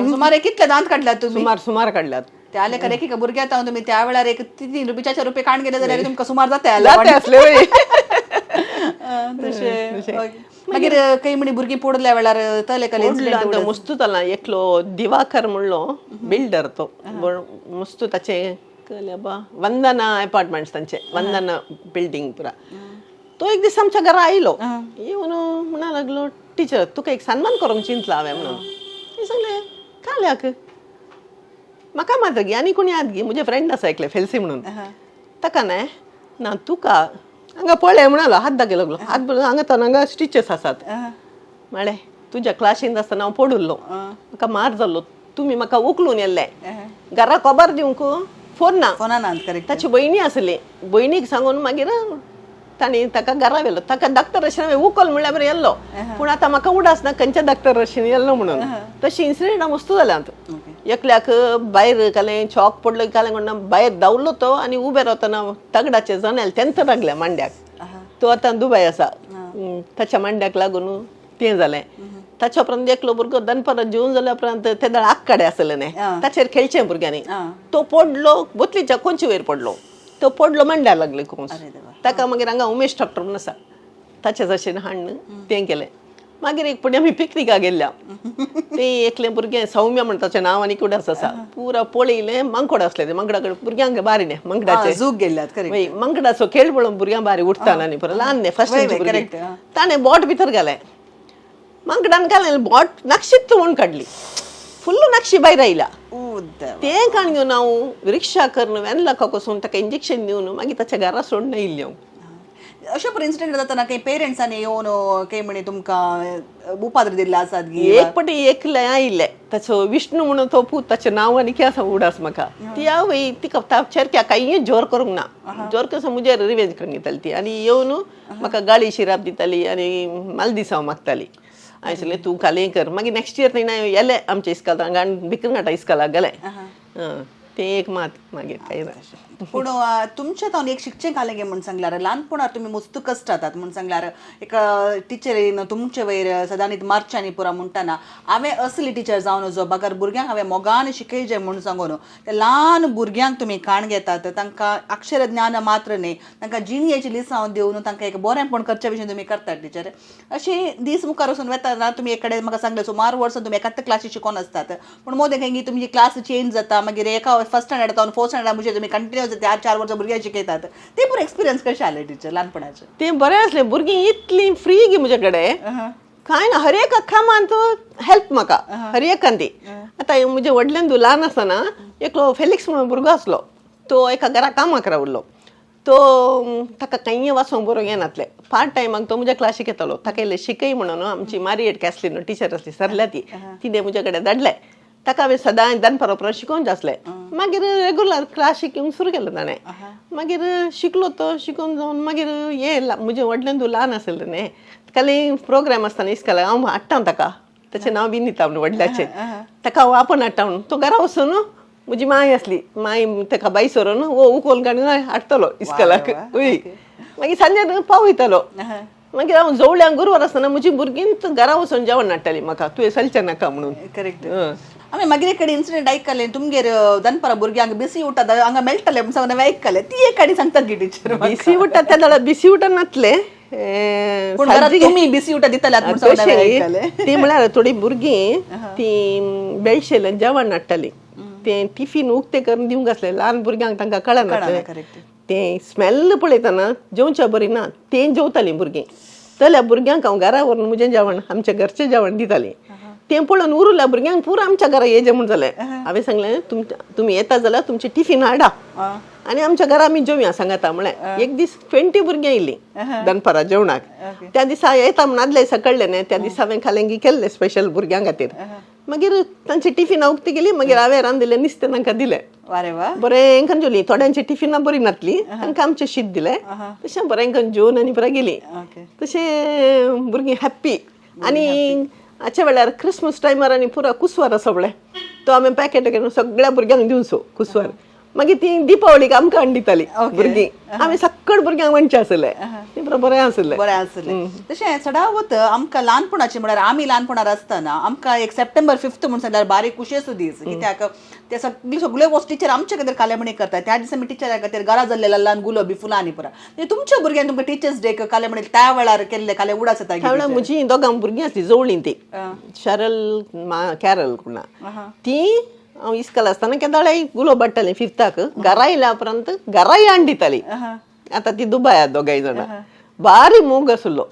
सुमार कितले दांत काडल्यात तुम्ही? सुमार सुमार काडल्यात. ते आले कारण एका भुरग्याक तुम्ही त्या वेळार एक 3 रुपये 4 रुपये काण गेले जाल्यार तुमकां सुमार जाता. जाता आसले. तशें मागीर काही म्हणी भुरगीं पडल्या वेळार तले कले? मस्तू जाला एकलो दिवाकर म्हणलो बिल्डर, तो मस्तू ताचे बा वंदना अपार्टमेंट्स, तांचे वंदना बिल्डींग पुरा. तो एक दीस आमच्या घरा आयलो, येवन म्हणा लागलो, टिचर तुका एक सन्मान करूंक चिंतला हांवें म्हणून. सांगलें काल्याक म्हाका मात्र गी आनी कोणी याद गी, म्हजे फ्रेंड आसा एकले फेल्सी म्हणून, ताका न्हय ना तुका हांगा पळय म्हणालो, हात दाखय लागलो, हात हांगा तर हांगा स्टिचस आसात. म्हळें तुज्या क्लासींत आसतना हांव पडिल्लो, म्हाका मार जाल्लो, तुमी म्हाका उखलून येल्ले, घरा खबर दिवंक फोन ना. फोना. ताची भयणी आसली, भयणीक सांगून मागीर तांणी ताका घरा व्हेलो. ताका डॉक्टर अशें हांवें उखल म्हणल्यार बरें येल्लो, पूण आतां म्हाका उडास ना खंयच्या डॉक्टर अशें येल्लो म्हणून. तशी इन्सिडेंट मस्तू जाल्यात. एकल्याक भायर कालें चॉक पडलो, कालें कोण भायर धांवलो तो आनी उबे रावतना तगडाचें जनेल तेंच लागलें मांड्याक. तो आतां दुबय आसा, ताच्या मांड्याक लागून तें जालें. ताच्या उपरांत एकलो भुरगो दनपारां जेवन जाल्या उपरांत ते दळ आक्काडे आसले न्ही, ताचेर खेळचें भुरग्यांनी, तो पडलो, बोतलीच्या कोंची वयर पडलो, तो पडलो मांड्याक लागले कोंस ताका. मागीर हांगा उमेश डॉक्टर म्हणून आसा, ताचे जशें हाडून तें केलें. मागीर एक पटी आमी पिकनिकाक गेल्ल्या, तें एकलें भुरगें सौम्य म्हणटा, ताचें नांव आनी कुडास आसा पुरा पळयलें, मांकोड आसलें तें, मांकडा कडेन भुरग्यांक बारी न्ही मांकडाचें. झूक गेल्ल्यात. मांकडाचो खेळ पळोवन भुरग्यांक बारी उठता न्ही, पुरा ल्हान न्ही फर्स्ट. ताणें बोट भितर घालें, मांकडान घालें बोट, नक्षीत म्हूण काडली, फुल्ल नक्षी भायर आयल्या. तें काण घेवन हांव रिक्षा करून वेनलाका वचून ताका इंजेक्शन दिवन मागीर ताच्या घरा सोडून येयल्लें हांव. अशें पण इन्सिडेंट जाताना काही पेरंट्सांनी येवन काही म्हणे तुमकां उपाद्र दिल्ले आसात गी? एक पटी एकलें आयिल्लें, ताचो विष्णू म्हणून तो पूत, ताचें नांव आनी कितें आसा उडास म्हाका. ती आवय तिका चेरक्या कांय जोर करूंक ना, जोर कसो म्हजेर रिवेंज करूंक घेताली ती, आनी येवन म्हाका गाळी शिराप दिताली आनी मालदिसांव मागताली. हांवें सांगलें तूं कालें कर. मागीर नेक्स्ट इयर थंय येलें आमच्या इस्काल, हांगा बिकरघाटा इस्कालाक गेलें तें एक मात, मागीर कांय ना. पूण तुमच्या तावन एक शिकचें घालें गे म्हूण सांगल्यार ल्हानपणार तुमी मुस्तू कश्ट जातात म्हूण सांगल्यार एक टिचरीन तुमचे वयर सदांनीत मारच्यांनी पुरा म्हणटाना हांवें असली टिचर जावन जो बगर भुरग्यांक हांवें मोगान शिकयचें म्हूण सांगून त्या ल्हान भुरग्यांक तुमी काण घेतात, तांकां अक्षर ज्ञान मात्र न्ही, तांकां जिणयेची लिसांव दिवन तांकां एक बरेंपण करच्या विशीं तुमी करतात टिचर. अशी दीस मुखार वचून वेतना तुमी एक कडेन म्हाका सांगलें सुमार वर्सां तुमी एकाच क्लासी शिकोन आसतात, पूण मोदें खंय तुमची क्लास चेंज जाता, मागीर एका फर्स्ट स्टँडर्ड जावन फोर्थ स्टँडर्डा मुजे तुमी कंटिन्यूस 4 वर्सां भुरग्यांक शिकयतात, ते पुरो एक्सपिरियन्स कशें आलें टिचर ल्हानपणाचें? ते बरें आसलें, भुरगीं इतलीं फ्री गी म्हजे कडेन, कांय ना, हर एक कामांत हेल्प म्हाका हर एकान ती. आतां म्हजे व्हडल्यान ल्हान आसतना एकलो फेलिक्स म्हणून भुरगो आसलो, तो एका घरा कामाक रावलो, तो ताका कांय वाचोंक बरोवंक येनासलें. पार्ट टायमाक तो म्हज्या क्लासीक येतालो, ताका इल्लें शिकय म्हणून आमची मारियट कॅसली न्हू टिचर आसली सरल्या ती, तिणें म्हजे कडेन धाडलें. ताका हांवें सदांय दनपार उपरांत शिकोवन आसलें. मागीर रेगुलर क्लास शिकोवंक सुरू केलो ताणें, मागीर शिकलो तो, शिकोवन जावन मागीर हें म्हजें व्हडलें ल्हान आसलें न्ही, ताका प्रोग्राम आसतना इस्कोलाक हांव हाडटा ताका, ताचें नांव विनिता म्हणून व्हडल्याचें, ताका हांव आपोवन हाडटा म्हणून तो घरा वचून म्हजी माय आसली, माय ताका बाय सरून वो उकोल काडून हाडटलो इस्कोलाक. वय मागीर सांजे पावयतालो. मागीर हांव जवळ्यांक गुरवार आसतना म्हजी भुरगीं घरा वचून जेवण हाडटाली म्हाका, तुवें चलचें नाका म्हणून. करेक्ट. आमी मागीर एक कडेन इन्सिडेंट आयकलें तुमगेर दनपारा भुरग्यांक बिसी उठा हांगा मेळटलें म्हूण सांगून हांवें आयकलें, ती एक काणी सांगतात गी टिचर? बिसी उठा त्या जाल्यार बिसी उठा नासलें, पूण घरात तुमी बिसी उठा दितल्यात म्हूण सांगून हांवें आयकलें. ती म्हळ्यार थोडी भुरगीं ती बेळशेल्यान जेवण हाडटाली, तें टिफीन उक्तें करून दिवंक आसलें ल्हान भुरग्यांक, तांकां कळनासलें, तें स्मेल पळयतना जेवच्या बरी ना, तें जेवतालीं भुरगीं. जाल्यार भुरग्यांक हांव घरा व्हरून म्हजें जेवण आमच्या घरचें जेवण दितालीं, तें पळोवन उरल्या भुरग्यांक पुरो आमच्या घरा येजें म्हूण जालें. हांवें सांगलें तुमी येता जाल्यार तुमचें टिफीन हाडा आनी आमच्या घरा आमी जेवया सांगाता म्हळें. एक दीस 20 भुरगीं येयलीं दनपारा जेवणाक, त्या दिसा येता म्हूण आदल्या दिसा कळ्ळें न्ही, त्या दिसा हांवें खालेंगी केल्लें स्पेशल भुरग्यां खातीर. मागीर तांची टिफिनां उक्ती केली, मागीर हांवें रांदिल्लें नुस्तें तांकां दिलें, बरें करून जेवलीं. थोड्यांची टिफिनां बरीं नासलीं, तांकां आमचें शीत दिलें, तशें बरें करून जेवन आनी बरें गेलीं. तशें भुरगीं हॅप्पी. आनी हाच्या वेळार क्रिसमस टायमार आनी पुरो कुसवार सगळें तो आमी पॅकेट घेवन सगळ्या भुरग्यांक दिवचो कुसवार. मागीर ती दिपावळीक आमकां हाडून दिताली भुरगीं, आमी सगळ भुरग्यांक म्हणचें आसलें, तें बरें बरें आसलें. बरें आसलें. तशें चडावत आमकां ल्हानपणाचें म्हळ्यार आमी ल्हानपणार आसतना आमकां एक सप्टेंबर 5 म्हूण सांगल्यार बारीक खुशेचो दीस, कित्याक ते सगळी सगळ्यो वस्तू टिचर आमच्या खातीर कालेमणी करतात. त्या दिसा आमी टिचरा खातीर घरा जाल्ले ल्हान गुलाबी फुलां आनी पुरा. तुमच्या भुरग्यांक तुमकां टिचर्स डेक कालेमणी त्या वेळार केल्ले काले उडास येता? त्या वेळार म्हजी दोगां भुरगीं आसलीं जवळीं, ती शरल कॅरल कोणा, ती हांव इस्कोल आसतना केदाळाय गुलोब हाडटालीं 5th, घरा येयल्या उपरांत घराय हाडून दिताली. आतां ती दुबाय दोगांय जाणां बारी मोग आसलो.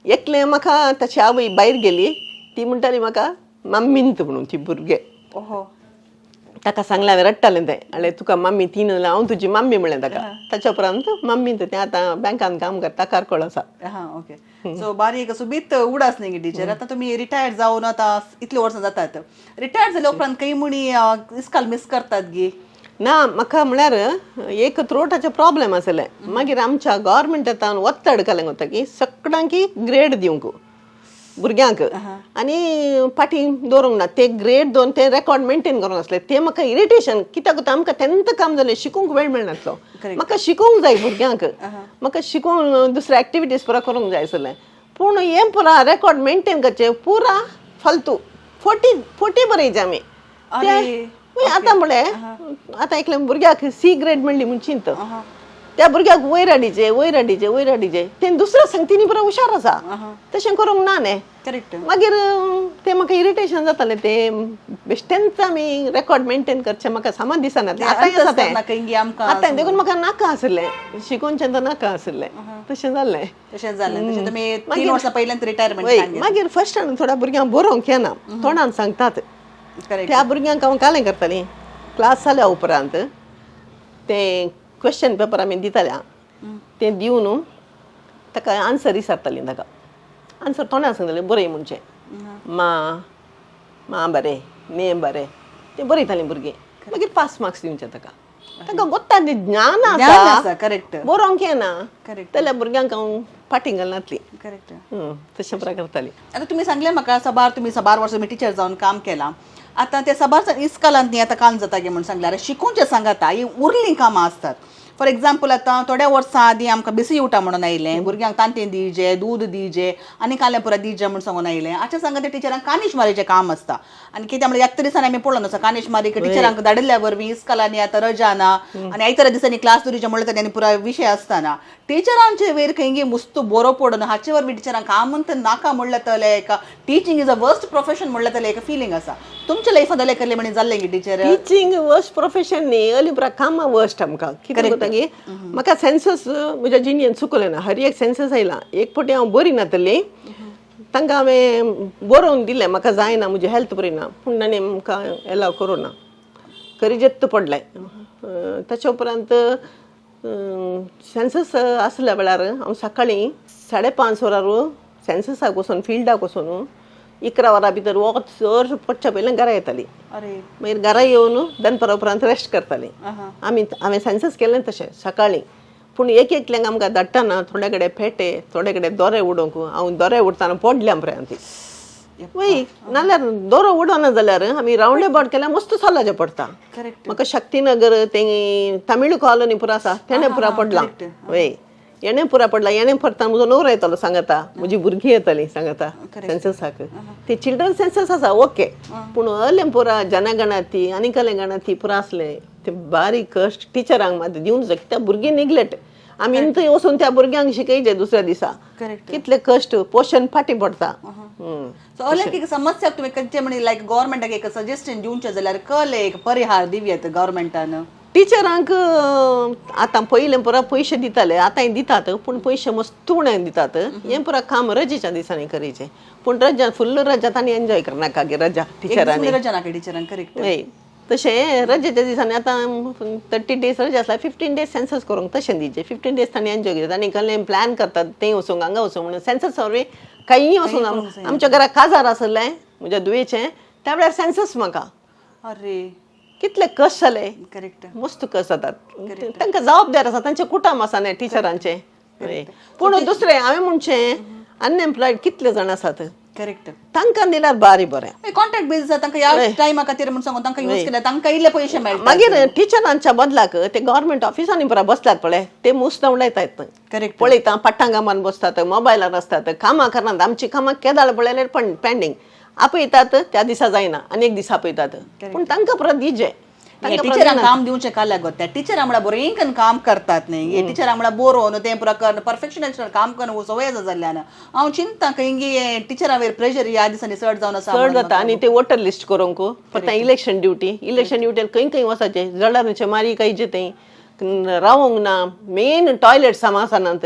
एकलें म्हाका ताची आवय भायर गेली, ती म्हणटाली म्हाका मम्मींत म्हणून ती भुरगें, ताका सांगलें हांवें, रडटालें तें, म्हणलें तुका मम्मी ती न्हू, हांव तुजी मम्मी म्हणलें ताका. ताच्या उपरांत मम्मी तें आतां बँकान काम करता, कारकोळ आसा. ओके, सो बारीक सुबीत उडास न्ही टिचर. आतां तुमी रिटायर्ड जावन आतां इतली वर्सां जातात, रिटायर्ड जाल्या उपरांत खंय म्हणी इस्काल मिस करतात गी? ना, म्हाका म्हळ्यार एक थ्रोटाचें प्रॉब्लेम आसलें. मागीर आमच्या गव्हर्मेंटान ಒತ್ತಡ घालें वता की सगळ्यांकी ग्रेड दिवंक भुरग्यांक आनी फाटीं दवरूंक ना, ते ग्रेड दवरून ते रेकॉर्ड मेंटेन करूंक आसले. ते म्हाका इरिटेशन, कित्याक आमकां 10th काम जालें, शिकूंक वेळ मेळनासलो. म्हाका शिकोवंक जाय भुरग्यांक, म्हाका शिकोवन दुसरे एक्टिविटीज पुरा करूंक जाय आसलें. पूण हें पुरा रेकॉर्ड मेंटेन करचें पुरा फालतू, 40 बरयचे आमी. आतां म्हळें आतां एकल्या भुरग्याक सी ग्रेड मेळ्ळी म्हूण चिंत, त्या भुरग्याक वयर हाडीचे वयर हाडीचे वयर हाडीचे, तें दुसऱ्या संगतीनी बरो हुशार आसा, तशें करूंक ना न्ही. करेक्ट. मागीर तें म्हाका इरिटेशन जातालें, तें बेश्टेंच आमी रेकॉर्ड मेंटेन करचें म्हाका सामान दिसना. आतां आसा तें, आतां देखून म्हाका नाका आसलें शिकोवचें, तर नाका आसलें, तशें जालें. तशें जालें. तशें तुमी 3 वर्सां पयल्यान रिटायरमेंट. मागीर फर्स्ट स्टँडर्ड थोड्या भुरग्यांक बरोवंक येना, तोंडान सांगतात, त्या भुरग्यांक हांव कालें करतालीं. क्लास जाल्या उपरांत तें क्वेश्चन पेपर आमी दिताले, तें दिवन ताका आन्सर विचारतालीं, ताका आन्सर तोंडान सांगतालें बरय म्हणचें, मा मा बरें ने बरें, तें बरयतालीं भुरगीं. मागीर 5 मार्क्स दिवचे ताका, ताका गोत्ता ज्ञान आसा, करेक्ट, बरोवंक येना जाल्यार भुरग्यांक हांव फाटीं घालनासली. करेक्ट. तशें प्रकार करताली. आतां तुमी सांगलें म्हाका सबार, तुमी सबार वर्सां तुमी टिचर जावन काम केलां. आतां ते साबार जाण इस्कालांत न्ही आतां काम जाता गे म्हूण सांगल्यार शिकोवचें सांगाता ही उरलीं कामां आसतात. फॉर एग्जाम्पल आतां थोड्या वर्सां आदीं आमकां बेसी उठा म्हणून आयलें, भुरग्यांक तांतें दिवचें, दूद दिवचें आनी कालें पुरा दिवचें म्हूण सांगून आयलें. आतां सांगा ते टिचरांक कानिश मारीचें काम आसता आनी कितें म्हणल्यार यात्रे दिसांनी आमी पळोवन आसा कानिश मारीक टिचरांक धाडिल्ल्या वरवीं इस्कालांनी आतां रजा ना आनी आयतारा दिसांनी क्लास दवरिचे म्हणल्यार तांणी पुराय विशय आसतना टिचरांचे वयर खंय मुस्त बरो पडून हाचे वरवीं टिचरांक काम नाका म्हणलें तलें एक teaching is a worst profession म्हणलें तलें एक फिलींग आसा. तुमच्या लायफान जालें करलें म्हणी जाल्लें गे टिचर? टिचींग वर्स्ट प्रोफेशन न्ही, अली पुरा कामां वर्स्ट आमकां. कितें कोता की म्हाका सेन्सस म्हज्या जिणेन चुकलें ना, हर एक सेन्सस आयला. एक फावटी हांव बरी नातली, तांकां हांवें बरोवन दिलें म्हाका जायना, म्हजी हेल्थ बरी ना, पूण ताणें म्हाका एलाव करूं ना, करिजेत्त पडलें. ताच्या उपरांत सेन्सस आसल्या वेळार हांव सकाळीं 5:30 वरार सेन्ससाक वचून फिल्डाक वचून 11 वरां भितर वखद चड पडच्या पयलीं घरा येताली. अरे. मागीर घरा येवन दनपारा उपरांत रेस्ट करताली. आमी हांवें सेन्सस केलें तशें सकाळीं, पूण एक एकल्यांक आमकां धाडटना थोडे कडेन पेटे, थोडे कडेन दोरे उडोवंक, हांव दोरे उडटना पडल्या पर्यंत वय, नाल्यार दोरो उडोना जाल्यार आमी रावंड अबावट केल्यार मस्त चलाचें पडटा. करेक्ट. म्हाका शक्तीनगर ते तमिळ कॉलनी पुरा आसा तेणें पुरा पडलां वय, येणें पुरा पडलां. येणें परता म्हजो नवरो येतालो सांगता, म्हजी भुरगीं येतालीं सांगता सेन्ससाक. ते चिल्ड्रन सेन्सस आसा ओके, पूण अलें पुरा जनगणती आनी कलें गणती पुरा आसलें ते बारीक कश्ट टिचरांक मात दिवन जाय, कित्याक भुरगीं निग्लेक्ट. आमी इंत वचून त्या भुरग्यांक शिकयचे दुसऱ्या दिसा. करेक्ट. कितले कश्ट, पोशण फाटीं पडटा. सो अलें एक समस्या तुमी खंयचे म्हणी लायक गव्हर्मेंटाक एक सजेशन दिवचें जाल्यार कलें एक परिहार दिवयेत गव्हर्मेंटान? टिचरांक आतां पयलें पुरा पयशे दिताले, आतांय दितात, पूण पयशे मस्त उणे दितात. हें पुरा काम रजेच्या दिसांनी करीचें, पूण रजा फुल्ल रजा तांणी एन्जॉय करनाका गे रजा टिचरांनी. रजा नाका टिचरांक, करेक्ट. वय, तशें रजेच्या दिसांनी आतां 30 डेज रजा आसल्यार 15 डेज सेन्सस करूंक तशें दिवचें, 15 डेज तांणी एन्जॉय करता आनी कसलें प्लॅन करतात तें वचूंक हांगा वचूंक म्हणून सेन्सस वरवीं कांय वचूंक. आमच्या घरा काजार आसलें म्हज्या धुवेचें, त्या वेळार सेन्सस म्हाका. अरे. कितले कश्ट जाले. करेक्ट. मस्त कस जातात, तांकां जबाबदार आसा, तांचें कुटुंब आसा न्ही टिचरांचें. पूण दुसरें हांवें म्हणचें अनएम्प्लॉयड कितले जाण आसात, करेक्ट. तांकां दिल्यार बारी बरें. कॉन्ट्रॅक्ट बेजीस तांकां ह्या टायमा खातीर म्हूण सांगून तांकां यूज केल्यार तांकां इल्ले पयशे मेळटा. मागीर टिचरांच्या बदलाक ते गव्हर्मेंट ऑफिसांनी पुरा बसल्यात पळय, ते मुस्त उडयतात. करेक्ट. पळयता पट्टांगामान बसतात, मोबायलार आसतात, कामां करनात. आमची कामां केदाळ पळयल्यार पण पेंडींग आपयतात, त्या दिसा जायना आनी एक दीस आपयतात, पूण तांकां परत दिजे. टिचरांक काम दिवचें काल्याक गो, त्या टिचरां म्हळ्यार बरें काम करतात न्ही, टिचरां म्हळ्यार बरोवन तें पुरा कर परफेक्शनिस्ट काम करून संवय आसा जाल्ल्यान हांव चिंता खंय टिचरां वयर प्रेशर ह्या दिसांनी चड जावन आसा. चड जाता आनी ते वोटर लिस्ट करूंक परत इलेक्शन ड्युटी, इलेक्शन ड्युटीर खंय खंय वचाचें, जळारांचे मारी खायचे, थंय रावोंक ना, मेन टॉयलेट सामा आसनात,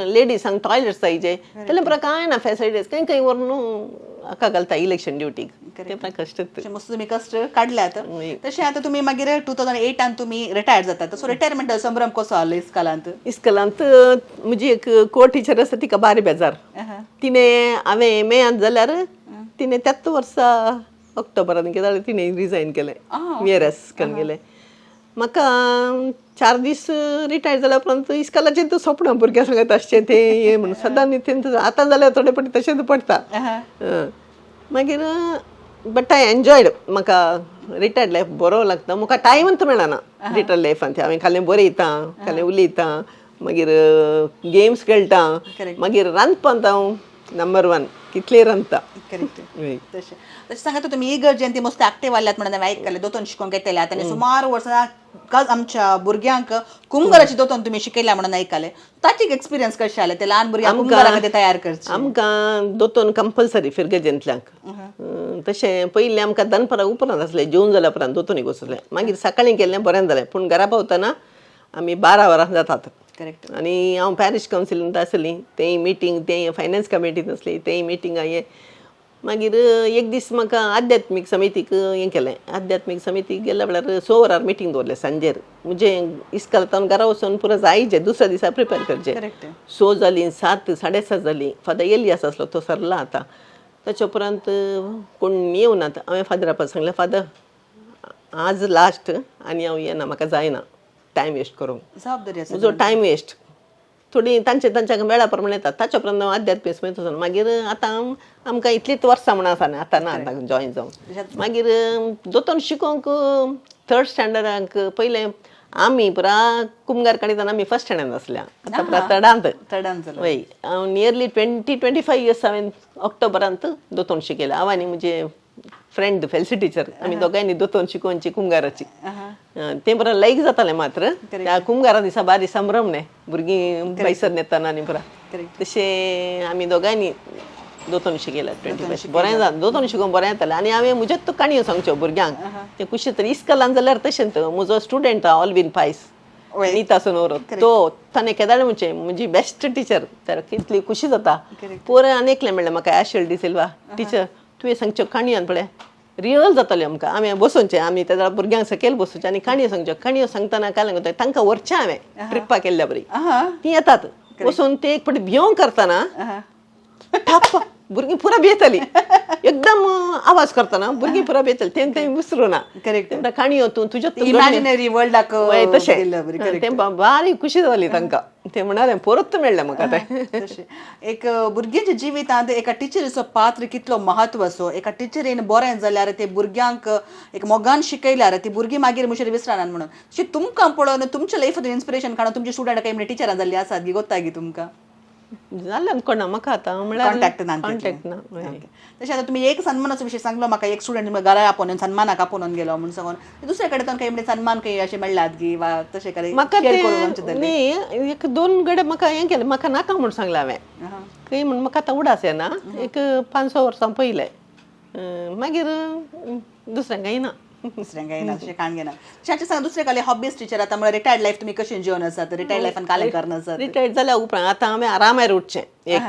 लेडीजांक टॉयलेट्स जायचे, तेन्ना पुरा कांय ना फेसिलिटीज, खंय खंय व्हरून हाका घालता इलेक्शन ड्युटीक, ते पुरा कश्ट. तशें मस्त तुमी कश्ट काडल्यात. तशें आतां तुमी मागीर 2008 तुमी रिटायर्ड जातात, सो रिटायरमेंट संभ्रम कसो आसलो इस्कालांत? इस्कलांत म्हजी एक को टिचर आसा, तिका बारी बेजार. तिणें हांवें मेयांत जाल्यार तिणें त्याच वर्सा ऑक्टोबरान कितें जालें, तिणें रिजायन केलें, विआरएस करून गेलें. म्हाका 4 दीस रिटायर जाल्या उपरांत इस्कॉलाचें तूं सपन भुरग्यां सांगत आसचें तें हें म्हणून सदां न्ही तें आतां जाल्यार थोडे फावटी तशेंच पडटा. मागीर बट I enjoyed, म्हाका रिटायर्ड लायफ बरो लागता. म्हाका टायमूच मेळना रिटायर्ड लायफान, हांवें खालें बरयता, खालें उलयता, मागीर गेम्स खेळटा, मागीर रांदपांत हांव नंबर 1, कितलें रांदता. करेक्ट. तशें तशें सांगता तुमी इगर्जेन ती मस्त एक्टिव आसल्यात म्हणून हांवें आयकलें, दोतोन शिकोवंक येतल्यात आनी सुमार वर्सां आमच्या भुरग्यांक कुंगराची दोतोन तुमी शिकयल्या म्हणून आयकलें, ताची एक्सपिरियन्स कशें आलें ते ल्हान भुरग्यांक कुंगरा खातीर तयार करचें? आमकां दोतोन कंपल्सरी फिरगजेंतल्यांक. तशें पयलीं आमकां दनपारां उपरांत आसलें, जेवण जाल्या उपरांत दोतोनीक वचलें, मागीर सकाळीं केल्लें बरें जालें, पूण घरा पावतना आमी 12 वरां जातात. करेक्ट. आनी हांव पॅरीश कावन्सिलींत आसली, तेंय मिटींग, तेंय फायनान्स कमिटींत आसली, तेंय मिटिंगां हें. मागीर एक दीस म्हाका आध्यात्मीक समितीक हें केलें. आध्यात्मीक समितीक गेल्या वेळार 6 वरार मिटींग दवरलें सांजेर, म्हणजे इस्कालांत घरा वचून पुरो जायचें दुसऱ्या दिसा प्रिपेर करचें. 6 जालीं, 7, 7:30 जालीं. फादर एलियास आसलो, तो सरला आतां. ताच्या उपरांत कोण येवनात. हांवें फादरा सांगलें, फादर आज लास्ट आनी हांव येना, म्हाका जायना टायम वेस्ट करूंक, जबाबदारी आसा म्हजो टायम वेस्ट. थोडीं तांचे तांच्या वेळा प्रमाणे येतात. ताच्या उपरांत हांव अध्यात्म वचून मागीर आतां आमकां इतलीच वर्सां म्हण आसा न्ही, आतां ना आतां जॉयन जावन. मागीर दोतोन शिकोवंक थर्ड स्टँडर्डाक पयलें आमी पुरा कुमगार काडिताना आमी फर्स्ट स्टँडर्डान आसल्या, आतां पुरा थर्डांत. थर्डान जालो. वय, हांव नियरली 20-25 इयर्स हांवें ऑक्टोबरांत दोतोन शिकयलें. हांव आनी म्हजे फ्रेंड फेल्सी टिचर आमी दोगांयनी दोतोन शिकोवची कुमगाराची. तें बरें लायक जातालें मात्र. त्या कुमगारा दिसा बारी संभ्रम न्ही, भुरगीं पयसर न्हेताना आनी पुरा. तशें आमी दोगांयनी दोतोन शिकयला 25. बरें जालें दोतोन शिकोवन, बरें जातालें. आनी हांवें म्हज्योच तो काणयो सांगच्यो भुरग्यांक तें खुशी. तर इस्कलान जाल्यार तशेंच म्हजो स्टुडंट ऑलवीन पायस, नीताचो न्हवरो, तो ताणें केदाळ म्हणचें म्हजी बेस्ट टिचर. तर कितली खुशी जाता. पोर आनी एकलें म्हणलें म्हाका, एशल डिसिल्वा, टिचर तुवें सांगच्यो काणयान पळय रियल जाताल्यो आमकां. आमी बसोवचें, आमी त्या भुरग्यांक सकयल बसोवचें आनी काणयो सांगच्यो. काणयो सांगतना काय लागता, तांकां व्हरचें हांवें ट्रिप्पाक केल्ल्या बरी. ती येतात वचून ते एक फावटी भियोंक करतना ठाप भुरगीं पुरा भियेतालीं. एकदम आवाज करतना भुरगीं पुरा भियेतालीं. तें तें विसरूं ना. तें काणयो तूं तुज्यो इमॅजिनरी वर्ल्डाक वय तशें. गेल्ल्या बरी. तें बारीक खुशी जाली तांकां. तें म्हणालें परत मेळ्ळें म्हाका तें. तशें एक भुरग्यांच्या जिवितांत एका टिचरीचो पात्र कितलो महत्व आसो. एका टिचरीन बरें जाल्यार ते भुरग्यांक एक मोगान शिकयल्यार ती भुरगीं मागीर मुशीर विसरनात म्हणून. तशें तुमकां पळोवन तुमच्या लायफांतून इन्स्पिरेशन काडून तुमचे स्टुडंट काही म्हणजे टिचरां जाल्लीं आसात गी गोत्ता गी तुमकां? जालें कोणा म्हाका आतां म्हळ्यार कॉन्टॅक्ट ना. कॉन्टॅक्ट ना वय. तशें आतां तुमी एक सन्मानाचो विशय सांगलो म्हाका, एक स्टुडंट तुमकां घरा आपोवन सन्मानाक आपोवन गेलो म्हूण सांगून, दुसऱ्या कडेन काही म्हणजे सन्मान काही अशें मेळ्ळात गी वा तशें काय म्हाका share करून आमचे ते तले? न्ही, एक दोन गडे म्हाका हें केलें, म्हाका नाका म्हूण सांगलें हांवें. खंय म्हूण म्हाका आतां उडास येना. एक 5-6 वर्सां पयलें. मागीर दुसरें कांय ना. दुसऱ्यांक काय ना, तशें काण घेना. तशें सांगा दुसरे काले हॉबीज टिचर आतां म्हळ्यार रिटायर्ड लायफ तुमी कशी जिवन आसात, रिटायर्ड लायफान कालें करना आसात? रिटायर्ड जाल्या उपरांत आतां हांवें आरामार उठचें एक.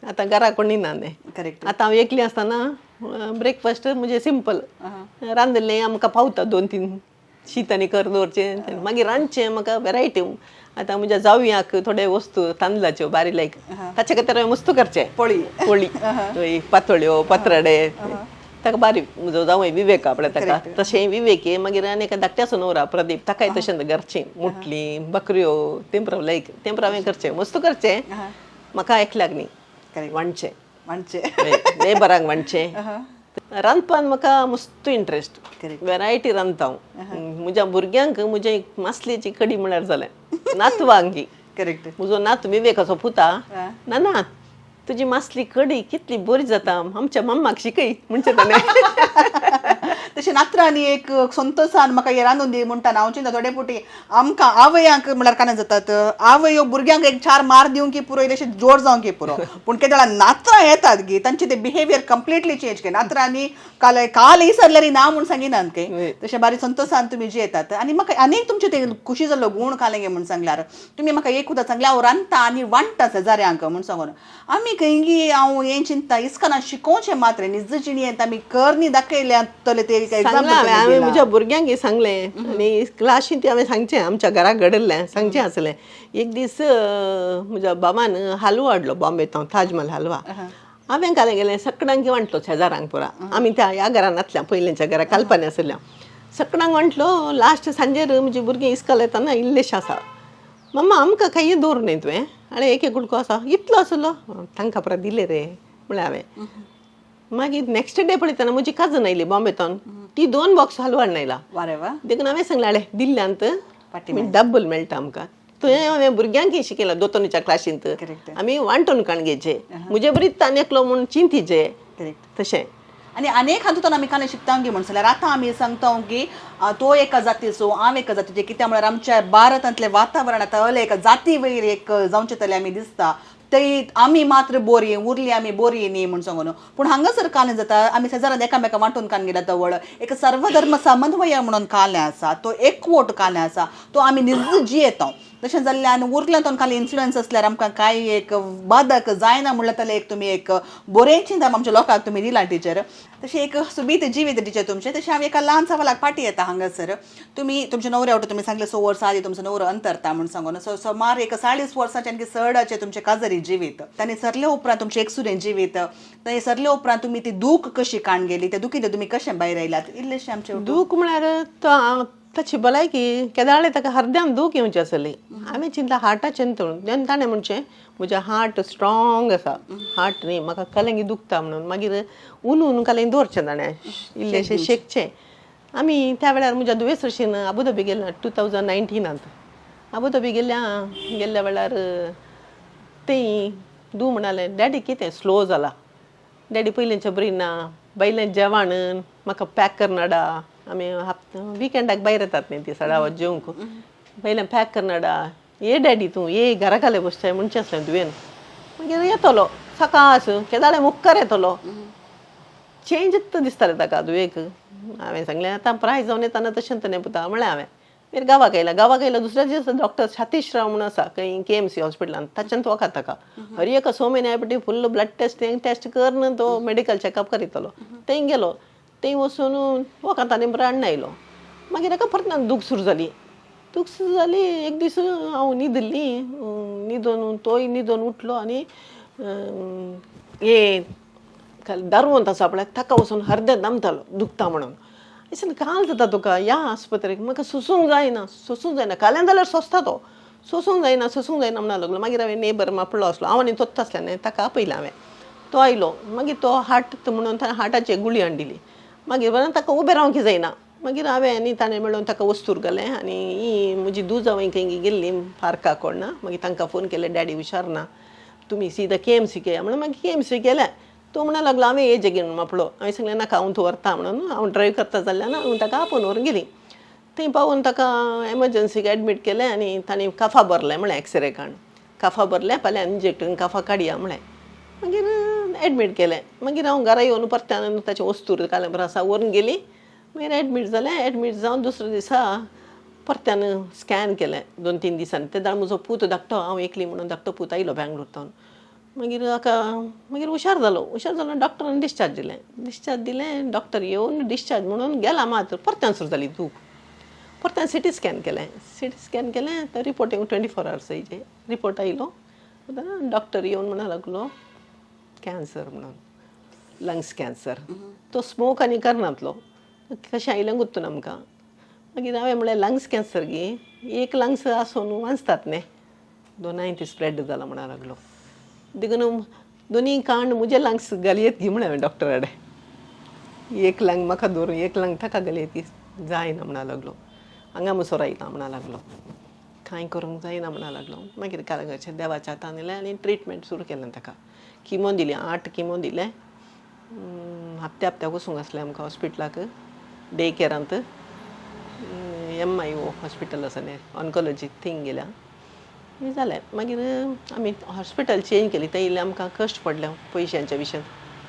आतां घरा कोणी ना न्ही. आतां हांव एकली आसतना ब्रेकफास्ट म्हणजे सिंपल रांदिल्लें आमकां पावता, 2-3 शीत आनी कर दवरचें. मागीर रांदचें म्हाका वेरायटी. आतां म्हज्या जावयांक थोडे वस्तू तांदळाच्यो बारी लायक, ताचे खातीर हांवें मस्त करचें. पोळी. पोळी हय, पातोळ्यो, पात्राडे ताका बारी. म्हजो जावंय विवेक आपल्या ताका तशें विवेक. मागीर आनी एका धाकट्याचो न्हवरो प्रदीप, ताकाय तशें घरचें मुटली बकऱ्यो तें लायक, तें हांवें करचें, मस्त करचें. म्हाका एकल्याक न्ही, वांटचें. म्हणचे नेबरांक वांटचें. रांदपान म्हाका मस्त इंट्रस्ट. वेरायटी रांदता हांव. म्हज्या भुरग्यांक म्हजे मासलेची कडी म्हळ्यार जालें, नातवांकी. म्हजो नातू विवेकाचो पुता, ना ना तुजी मासली कडी कितली बरी जाता, आमच्या मम्माक शिकय म्हणचे ताणें. तशें नात्रांनी एक संतोसान म्हाका हें रांदून दी म्हणटा. हांव चिंता थोडे पुटी आमकां आवयांक म्हळ्यार काना जातात, आवयो भुरग्यांक एक चार मार दिवंक की पुरो, इल्लेशें जोर जावंक की पुरो, पूण केदे वेळार नात्रां येतात गी तांचे ते बिहेवियर कंप्लिटली चेंज के नात्रांनी काल काल इसरल्यार ना म्हूण सांगिनात के. तशें बारी संतोसान तुमी जे येतात. आनी म्हाका आनीक तुमचे ते खुशी जाल्लो गूण कालें गे म्हूण सांगल्यार तुमी म्हाका एक उदक सांगलें, हांव रांदता आनी वांट्टा शेजाऱ्यांक म्हूण सांगून. आमी खंयगी हांव हें चिंता इस्काना शिकोवचें मात्र निज जिणेंत आमी करणी दाखयल्या तले ते एक सांगलां example हांवें तुमी हांवें दिलां. म्हज्या भुरग्यांक सांगलें आनी क्लासींत हांवें सांगचें, आमच्या घराक घडिल्लें सांगचें आसलें. एक दीस म्हज्या बाबान हालवो हाडलो बॉम्बे तावन, ताजमहल हालवा. हांवें काल गेलें सकडांक वांटलो शेजारांक पुरा. आमी त्या ह्या घरान आसल्या, पयलींच्या घरा कालपानी आशिल्ल्या, सकडांक वांटलो. लास्ट सांजेर म्हजी भुरगीं इस्कॉल येताना इल्लेशें आसा, मम्मा आमकां कांय दवर न्ही तुवें, आनी एक एक गुडको आसा इतलो आसलो, तांकां पुरा दिलें रे म्हळ्यार हांवें. मागीर नेक्स्ट डे पळयतना म्हजी काजन आयली बॉम्बे तावन, ती 2 बॉक्स हलवा हाडून आयला. वारे वा. देखून हांवें सांगलें, आळे दिल्ल्यांत फाटी डब्बल मेळटा आमकां. थंय हांवें भुरग्यांकय शिकयलां दोतोनीच्या क्लासींत. आमी वांटून काण घेवचें, म्हजे बरीच ताणें एकलो म्हूण चिंतीचें. तशें. आनी अनेक हातूंत आमी कांय शिकता गी म्हण जाल्यार आतां आमी सांगता की तो एका जातीचो हांव एका जातीचें, कित्याक म्हळ्यार आमच्या भारतांतलें वातावरण आतां अलें एका जाती वयर एक जावचें तलें आमी दिसता ते आमी मात्र बोरी उरली, आमी बोरी न्ही म्हूण सांगून. पूण हांगासर कालें जाता, आमी शेजारान एकामेका वांटून कान गेल्या तवळ एक सर्वधर्म समन्वय म्हणून कालें आसा, तो एकवट कालें आसा, तो आमी निज जियेता. तशें जाल्ल्यान उरल्या तो खाली इन्फ्लुयन्स आसल्यार आमकां कांय एक बादक जायना म्हणल्यार जाल्यार एक तुमी एक बरें चिंता आमच्या लोकांक तुमी दिलां टिचर. तशें एक सुबीत जिवीत टिचर तुमचें. तशें हांव एका ल्हान सवालाक फाटीं येता हांगासर. तुमी तुमच्या नवऱ्या वटेन तुमी सांगलें 6 वर्सां आदी तुमचो नवरो अंतरता म्हूण सांगून. सो सुमार एक 40 वर्सांचें आनी चडाचें तुमचें काजरी जिवीत, तांणी सरले उपरांत तुमचें एकसुरें जिवीत, तांणी सरले उपरांत तुमी ती दूख कशी काण गेली, त्या दुखींत तुमी कशें भायर आयल्यात, इल्लेशें आमचें दूख म्हळ्यार तो ताची भलायकी केदाळे ताका हरद्यान दूख येवची आसली. हांवें चिंतलां हार्टाचें तेन्ना ताणें म्हणचें म्हजें हार्ट स्ट्रॉंग आसा, हार्ट न्ही म्हाका कलंगी दुखता म्हणून. मागीर उनून कलंगी दवरचें ताणें इल्लेशें शेकचें. आमी त्या वेळार म्हज्या दुयेंस भशेन अबुधाबी गेल्या 2019 अबुधाबी गेल्या गेल्ल्या वेळार तें दू म्हणालें डॅडी कितें स्लो जाला, डॅडी पयलींच्या बरी ना, भायलें जेवण म्हाका पॅक करनाडा, आमी विकेंडाक भायर येतात न्ही ती सडावा जेवंक, भायलें पॅक करनाडा, ये डॅडी तूं ये घरा खाले बसचें म्हणचें आसलें तुवें. मागीर येतलो सकास केदाळे मुक्कार येतलो, चेंजच दिसतालें ताका दुयेक. हांवें सांगलें आतां प्राय जावन येताना तशें न्ही पुता म्हळें हांवें. मागीर गांवाक आयला, गांवाक आयला दुसऱ्या दिसा डॉक्टर सतीश राव म्हणून आसा खंय केएमसी हॉस्पिटलान, ताच्यान वखद ताका हर एका 6 म्हयन्या पटी फुल्ल ब्लड टेस्ट टेस्ट करून तो मेडिकल चॅकअप करितलो. थंय गेलो, थंय वचून वखद आनी ब्रांड आयलो. मागीर ताका परत दूख सुरू जाली, दूख सुरू जाली. एक दीस हांव न्हिदिल्ली, न्हिदोन तोय न्हिदोन उठलो आनी हे दारवंत आसा पळय ताका वचून हरदें दामतालो दुखता म्हणून. अशें काल जाता तुका या आस्पत्रेक, म्हाका सोसूंक जायना, सोसूंक जायना, काल्यान जाल्यार सोंसता तो, सोसूंक जायना, सोसूंक जायना म्हणून लागलो. मागीर हांवें नेबर मापडलो आसलो, हांव आनी तोत्त आसलें न्ही, ताका आपयलें हांवें, तो आयलो. मागीर तो हार्ट म्हणून ताणें हार्टाची गुळी हाडून दिली. मागीर बरें ताका उबें रावंक जायना. मागीर हांवें आनी ताणें मेळून ताका वस्तूर घालें आनी ही म्हजी धूव जावं खंय गेल्ली पार्काक कोण ना. मागीर तांकां फोन केले डॅडी हुशार ना, तुमी सीधा केएमसी घेया म्हणून. मागीर केएमसी गेले. तो म्हणून लागलो हांवें येजे घेवन मापडो. हांवें सांगलें नाका हांव तूं व्हरता म्हणून, हांव ड्रायव करता जाल्यार हांव ताका आपोवन व्हरून गेली. थंय पावून ताका एमर्जन्सीक एडमीट केलें आनी तांणी काफा भरलें म्हळें, एक्सरे काडून काफा भरलें, फाल्यां इंजेक्शन काफा काडया म्हळें. मागीर एडमीट केलें. मागीर हांव घरा येवन परत्यान ताचें वस्तूर कालें बरें आसा व्हरून गेली. मागीर एडमीट जालें. एडमीट जावन दुसऱ्या दिसा परत्यान स्कॅन केलें 2-3 दिसांनी. तेन्ना म्हजो पूत धाकटो, हांव एकली म्हणून धाकटो पूत आयलो बेंगलोर तावन. मागीर हाका मागीर हुशार जालो, हुशार जालो. डॉक्टरान डिस्चार्ज दिलें, डिस्चार्ज दिलें. डॉक्टर येवन डिस्चार्ज म्हणून गेला मात परत्यान सुरू जाली दूख. परत्यान सिटी स्कॅन केलें, सिटी स्कॅन केलें तर रिपोर्ट येवन 24 आवर्स येयचे रिपोर्ट आयलो. डॉक्टर येवन म्हणून लागलो कॅन्सर म्हणून, लंग्स कॅन्सर. तो स्मोक आनी करनातलो, कशें आयलें गुत्तून आमकां. मागीर हांवें म्हणलें लंग्स कॅन्सर गी, एक लंग्स आसून वांचतात न्ही, दोनाय ती स्प्रेड जाला म्हणून लागलो. देखून दोनी कांड म्हजे लंग्स घालयेत गी म्हळें हांवें डॉक्टरा कडेन, एक लंग म्हाका दवरून एक लंग ताका घालयेत गी, जायना म्हणून लागलो. हांगा मुसोर आयला म्हणून लागलो, कांय करूंक जायना म्हणून लागलो. मागीर कालगाचे देवाच्या हातान दिलें आनी ट्रिटमेंट सुरू केलें. ताका किमो दिली, 8 किमो दिले. हप्त्या हप्त्याक वचूंक आसलें आमकां हॉस्पिटलाक, डे केरांत MIO hospital आसा न्ही ऑन्कोलॉजी, थंय गेल्या जालें. मागीर आमी हॉस्पिटल चेंज केली, थंय इल्लें आमकां कश्ट पडले पयशांच्या विशयान.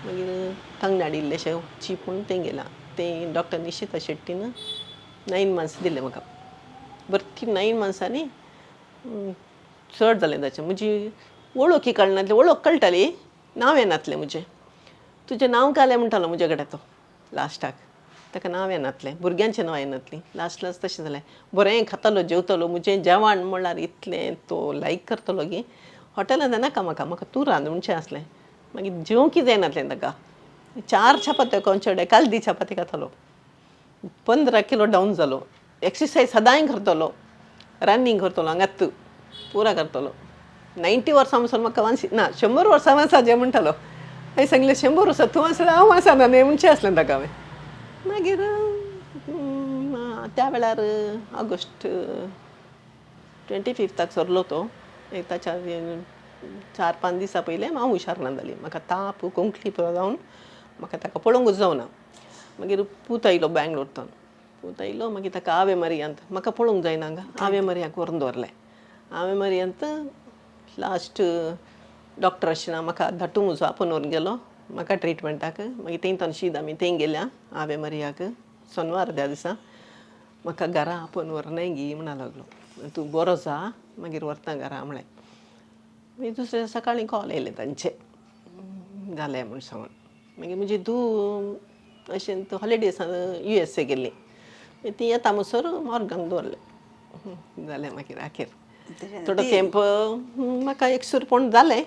मागीर कंगनाड इल्लेशें चीप म्हूण थंय गेला. थंय डॉक्टर निशिता शेट्टीन 9 मंथ्स दिले म्हाका. बरं ती 9 मंथ्सांनी चड जालें ताचें. म्हजी वळखी कळनासली, वळख कळटाली, नांव येनातलें म्हजें. तुजें नांव घालें म्हणटालो म्हजे कडेन तो लास्टाक, ताका नांव येनातलें, भुरग्यांचें नांव येनातलीं. लास्ट लास्ट तशें जालें. बरें खातालो जेवतालो, म्हजें जेवण म्हणल्यार इतलें तो लायक करतलो की हॉटेलांत नाका म्हाका, म्हाका तूं रांद म्हणचें आसलें. मागीर जेवंक जायनातलें ताका, 4 चपात्यो कोणचेडे कालदी चपाती खातालो. 15 किलो डावन जालो. एक्सरसायज सदांय करतलो, रनिंग करतलो, हांगात पुरा करतलो. 90 वर्सां पसून म्हाका वांसी ना, 100 वर्सां वांसा जें म्हणटालो. हांवें सांगलें 100 वर्सां तूं आसा हांव आसा न्ही म्हणचें आसलें ताका हांवें. मागीर त्या वेळार ऑगस्ट 25 सरलो तो. ताच्या 4-5 दिसां पयलें हांव हुशार ना जाली, म्हाका ताप कोंकली पुरो जावन म्हाका ताका पळोवंकूच जावना. मागीर पूत आयलो बेंगलोर, पूत आयलो. मागीर ताका आवे मरियांत, म्हाका पळोवंक जायना हांगा, आवे मरियाक व्हरून दवरलें. आवे मरियांत लास्ट डॉक्टर आशिल्लो म्हाका धाटू म्हजो आपोवन व्हरून गेलो म्हाका ट्रिटमेंटाक. मागीर थंय तनशीद आमी थंय गेल्या आवे मरियाक. सोनवार त्या दिसा म्हाका घरा आपोवन व्हरनाय गी म्हणा लागलो, तूं बरो जा मागीर व्हरता घरा म्हळें. मागीर दुसऱ्या सकाळीं कॉल येयले तांचे जालें म्हूण सांगून. मागीर म्हजी धूव अशें हॉलिडेसान USA गेल्ली, ती येता म्हणसर मॉर्गांक दवरलें. जालें मागीर अखेर थोडो तेंप म्हाका एकसूरपण जालें,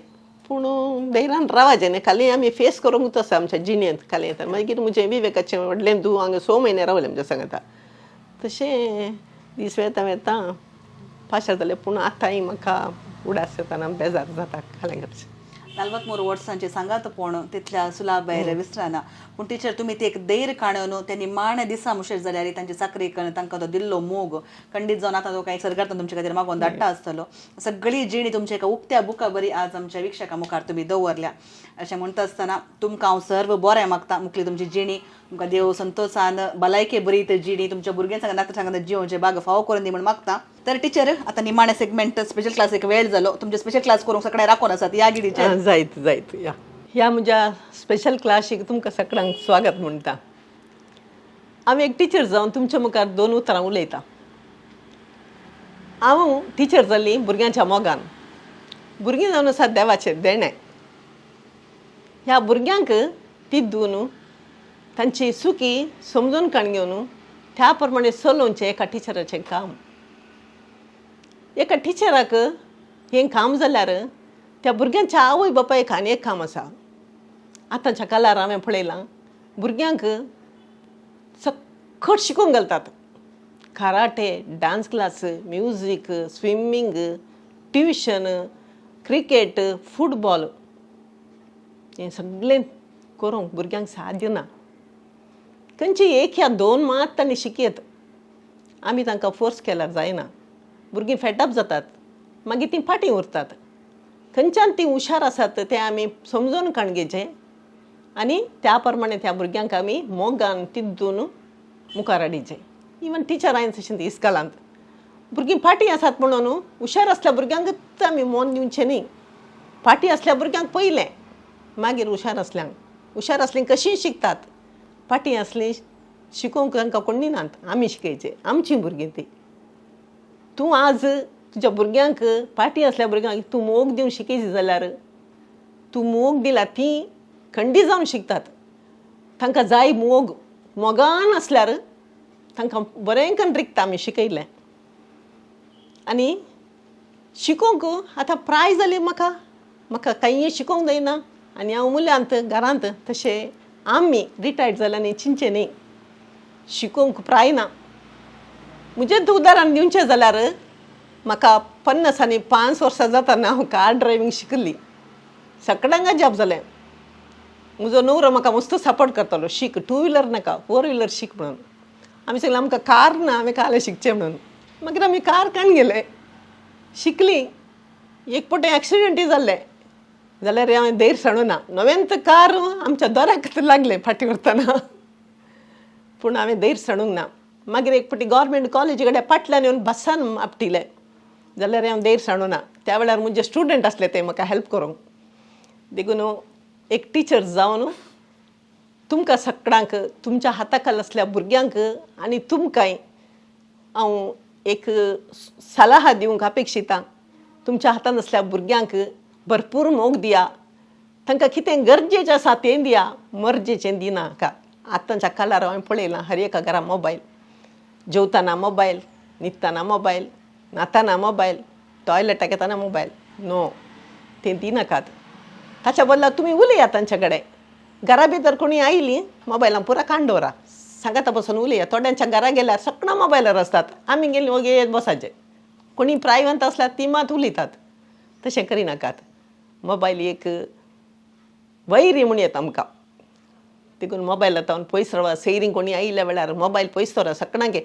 पूण धैर्यान रावाचें न्ही, खाली आमी फेस करूंक आसा आमच्या जिणेंत खाली येता. मागीर म्हजें विवेकाचें व्हडलें धूव हांगा 6 म्हयने रावलें म्हज्या सांगता. तशें दीस वेता वेता पाशार जालें. पूण आतांय म्हाका उडास येताना बेजार जाता खालें करचें. 43 वर्सांचे सांगात पण तितल्या सुलाभायर विसराना. पूण टिचर, तुमी ते एक धैर्य काडून ते निमाण्या दिसा मुशेर जाल्यार तांची चाकरी करून तांकां तो दिल्लो मोग खंडीत जावन आतां तो कांय सरकार तुमच्या खातीर मागोवन धाडटा आसतलो. सगळी जिणी तुमच्या एका उक्त्या बुका बरी आज आमच्या विक्षका मुखार तुमी दवरल्या. अशें म्हणटा आसतना तुमकां हांव सर्व बरें मागता. मुखली तुमची जिणी तुमकां देव संतोशान भलायके बरी जिणी तुमच्या भुरग्यां सांगा नातरां सांगा जिवनचे बाग फावो करून दी म्हण मागता. तर टिचर, आतां निमाण्या सेगमेंट स्पेशल क्लास एक वेळ जालो. तुमचे स्पेशल क्लास करूंक सगळें राखून आसात. या गी टिचर. आं, जायत जायत. या ह्या म्हज्या स्पेशल क्लासीक तुमकां सगळ्यांक स्वागत म्हणटा. हांव एक टिचर जावन तुमच्या मुखार दोन उतरां उलयतां. हांव टिचर जाली भुरग्यांच्या मोगान. भुरगीं जावन आसा देवाचें देणें. ह्या भुरग्यांक तिद्दून तांची चुकी समजून काण घेवन त्या प्रमाणे चलोवचें एका टिचराचें काम. एका टिचराक हें काम जाल्यार त्या भुरग्यांच्या आवय बापायक आनी एक काम आसा. आतांच्या काळार हांवें पळयलां, भुरग्यांक सक्कट शिकूंक घालतात, karate, dance class, music, swimming, tuition, cricket, football. हें सगळें करूंक भुरग्यांक साध्य ना. खंयची एक या दोन मात तांणी शिकयत. आमी तांकां फोर्स केल्यार जायना. भुरगीं फेटअप जातात, मागीर तीं फाटीं उरतात. खंयच्यान तीं हुशार आसात तें आमी समजून काण घेवचें आनी त्या प्रमाणे त्या भुरग्यांक आमी मोगान तिद्दून मुखार हाडिचें. इवन टिचर हांवें तशें इस्कॉलांत भुरगीं फाटीं आसात म्हणून हुशार आसल्या भुरग्यांकच आमी मोन दिवचें न्ही. फाटीं आसल्या भुरग्यांक पयलें, मागीर हुशार आसल्यांक. हुशार आसलीं कशीं शिकतात, फाटीं आसलीं शिकोवंक तांकां कोण नात. आमी शिकयचें, आमचीं भुरगीं तीं. तूं आज तुज्या भुरग्यांक, फाटीं आसल्या भुरग्यांक तूं मोग दिवन शिकयशी जाल्यार, तूं मोग दिला तीं खंडी जावन शिकतात. तांकां जाय मोग. मोगान आसल्यार तांकां बरें करून रिगता आमी शिकयलें. आनी शिकोवंक आतां प्राय जाली म्हाका. म्हाका कांय शिकोवंक जायना आनी हांव मुल्यांत घरांत तशें आमी रिटायर्ड जाल्यार चिंतचें न्ही, शिकोवंक प्राय ना. म्हजें उदाहरण दिवचें जाल्यार म्हाका 55 वर्सां जातना हांव कार ड्रायवींग शिकली. सगळ्यांक अजाप जालें. म्हजो न्हवरो म्हाका मस्त सपोर्ट करतालो, शीक, टू व्हिलर नाका, फोर व्हिलर शीक म्हणून. आमी सांगलें, आमकां कार ना, आमी कालें शिकचें म्हणून. मागीर आमी कार काडून गेले, शिकली. एक फावटी एक्सिडंटूय जाल्लें, जाल्यार हांवें धैर्य सांडूं ना. नवेंच कार आमच्या दोऱ्याक लागलें फाटीं व्हरतना, पूण हांवें धैर्य सांडूंक ना. मागीर एक फावटी गव्हर्मेंट कॉलेजी कडेन फाटल्यान येवन बसान आपटिलें, जाल्यार हांव धैर्य सांडूं ना. त्या वेळार म्हजे स्टुडंट आसले ते म्हाका हेल्प करूंक. देखून एक टिचर जावन तुमकां सगळ्यांक, तुमच्या हाता खाला आसल्या भुरग्यांक आनी तुमकांय हांव एक सलाहा दिवंक अपेक्षिता. तुमच्या हातान आसल्या भुरग्यांक भरपूर मोग दिया. तांकां कितें गरजेचें आसा तें दिया, मर्जेचें दिनाका. आतांच्या काळार हांवें पळयलां, हर एका घरा मोबायल. जेवताना मोबायल, न्हिदताना मोबायल, न्हाताना मोबायल, टॉयलेटाक येताना मोबायल. नो, तें दिनाकात. ताच्या बदला तुमी उलयात तांच्या कडेन. घरा भितर कोणी आयलीं, मोबायलान पुरा काण दवरा, सांगाता बसून उलया. थोड्यांच्या घरा गेल्यार सगळां मोबायलार आसतात. आमी गेलीं वगी बसाचें. कोणी प्रायवंत आसल्यार ती मात उलयतात. तशें करिनाकात. मोबायल एक वैरी म्हण येता आमकां. देखून मोबायला तावन पयस रावा. सैरीं कोणी आयिल्ल्या वेळार मोबायल पयस दवरा. सगळ्यांक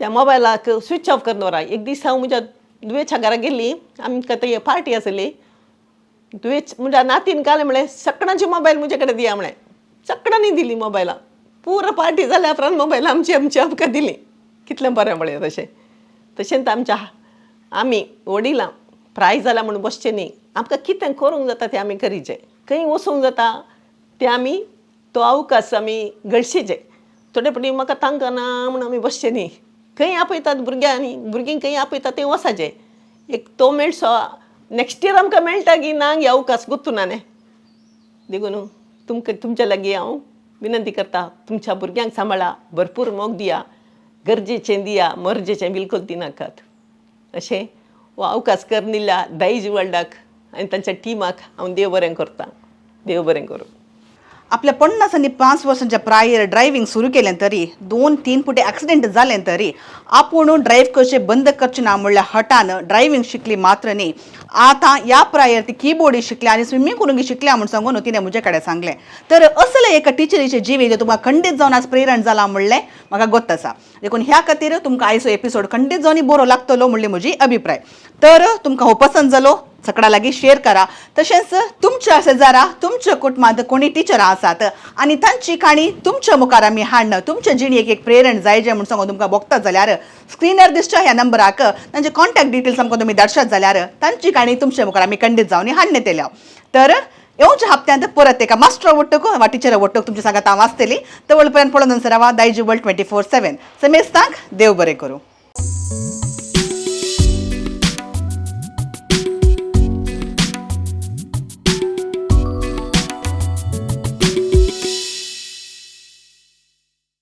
त्या मोबायलाक स्विच ऑफ करून दवरा. एक दीस हांव म्हज्या धुवेच्या घरा गेली. आमकां थंय पार्टी आसली. धुवेच म्हज्या नातीन काल म्हळें, सगळ्यांचे मोबायल म्हजे कडेन दिया म्हळें. सगळ्यांनी दिली मोबायलां. पुरो पार्टी जाल्या उपरांत मोबायल आमची आमची आमकां दिली. कितलें बरें पळय. तशें तशेंच आमच्या आमी वडिलां प्राय जाला म्हूण बसचें न्ही. आमकां कितें करूंक जाता तें आमी करीचें. खंय वचूंक जाता तें आमी तो अवकाश आमी गळशीचे. थोडे फावटी म्हाका तांकना म्हूण आमी बसचें न्ही. खंय आपयतात भुरग्यांनी, भुरगीं खंय आपयतात थंय वचाचें. एक तो मेळचो, नेक्स्ट इयर आमकां मेळटा की ना गे अवकाश गोत्तू ना न्ही. देखून तुमकां, तुमच्या लागीं हांव विनंती करता, तुमच्या भुरग्यांक सांबाळा, भरपूर मोग दिया, गरजेचें दिया, मर्जेचें बिलकूल दिनाकात. अशें हो अवकाश करून दिल्या दायज वर्ल्डाक आनी तांच्या टिमाक हांव देव बरें करता. देव बरें करूं. आपल्या 55 वर्सांच्या प्रायेर ड्रायव्हिंग सुरू केलें तरी 2-3 फुटे एक्सिडेंट जालें तरी आपूण ड्रायव्ह करचें बंद करचें ना म्हणल्यार हटान ड्रायव्हिंग शिकली मात्र न्ही, आतां ह्या प्रायेर ती किबोर्डी शिकल्या आनी स्विमींग करूंक शिकल्या म्हूण सांगून तिणें म्हजे कडेन सांगलें. तर असले एका टिचरीचें जिवीत तुमकां खंडीत जावन आज प्रेरण जालां म्हणलें म्हाका गोत्त आसा. देखून ह्या खातीर तुमकां आयचो एपिसोड खंडीत जावन बरो लागतलो म्हणली म्हजी अभिप्राय. तर तुमकां हो पसंत जालो सगळ्या लागीं शेअर करा. तशेंच तुमच्या शेजारा तुमच्या कुटुंबांत कोणी टिचरां आसात आनी तांची काणी तुमच्या मुखार आमी हाडणं तुमच्या जिणेक एक प्रेरण जाय जें म्हूण सांगून तुमकां भोगता जाल्यार स्क्रिनार दिसच्या ह्या नंबराक तांचे कॉन्टॅक्ट डिटेल्स आमकां तुमी धाडशात जाल्यार तांची काणी तुमच्या मुखार आमी खंडीत जावन हाडणे येतल्या. तर येवच्या हप्त्यांत परत एका मास्टर वट्टूक वा टिचर वट्टूक तुमच्या सांगात हांव आसतली. तवळ पर्यंत पळोवन रावा दायजी वर्ल्ड 24/7. समेस्तांक देव बरें करूं.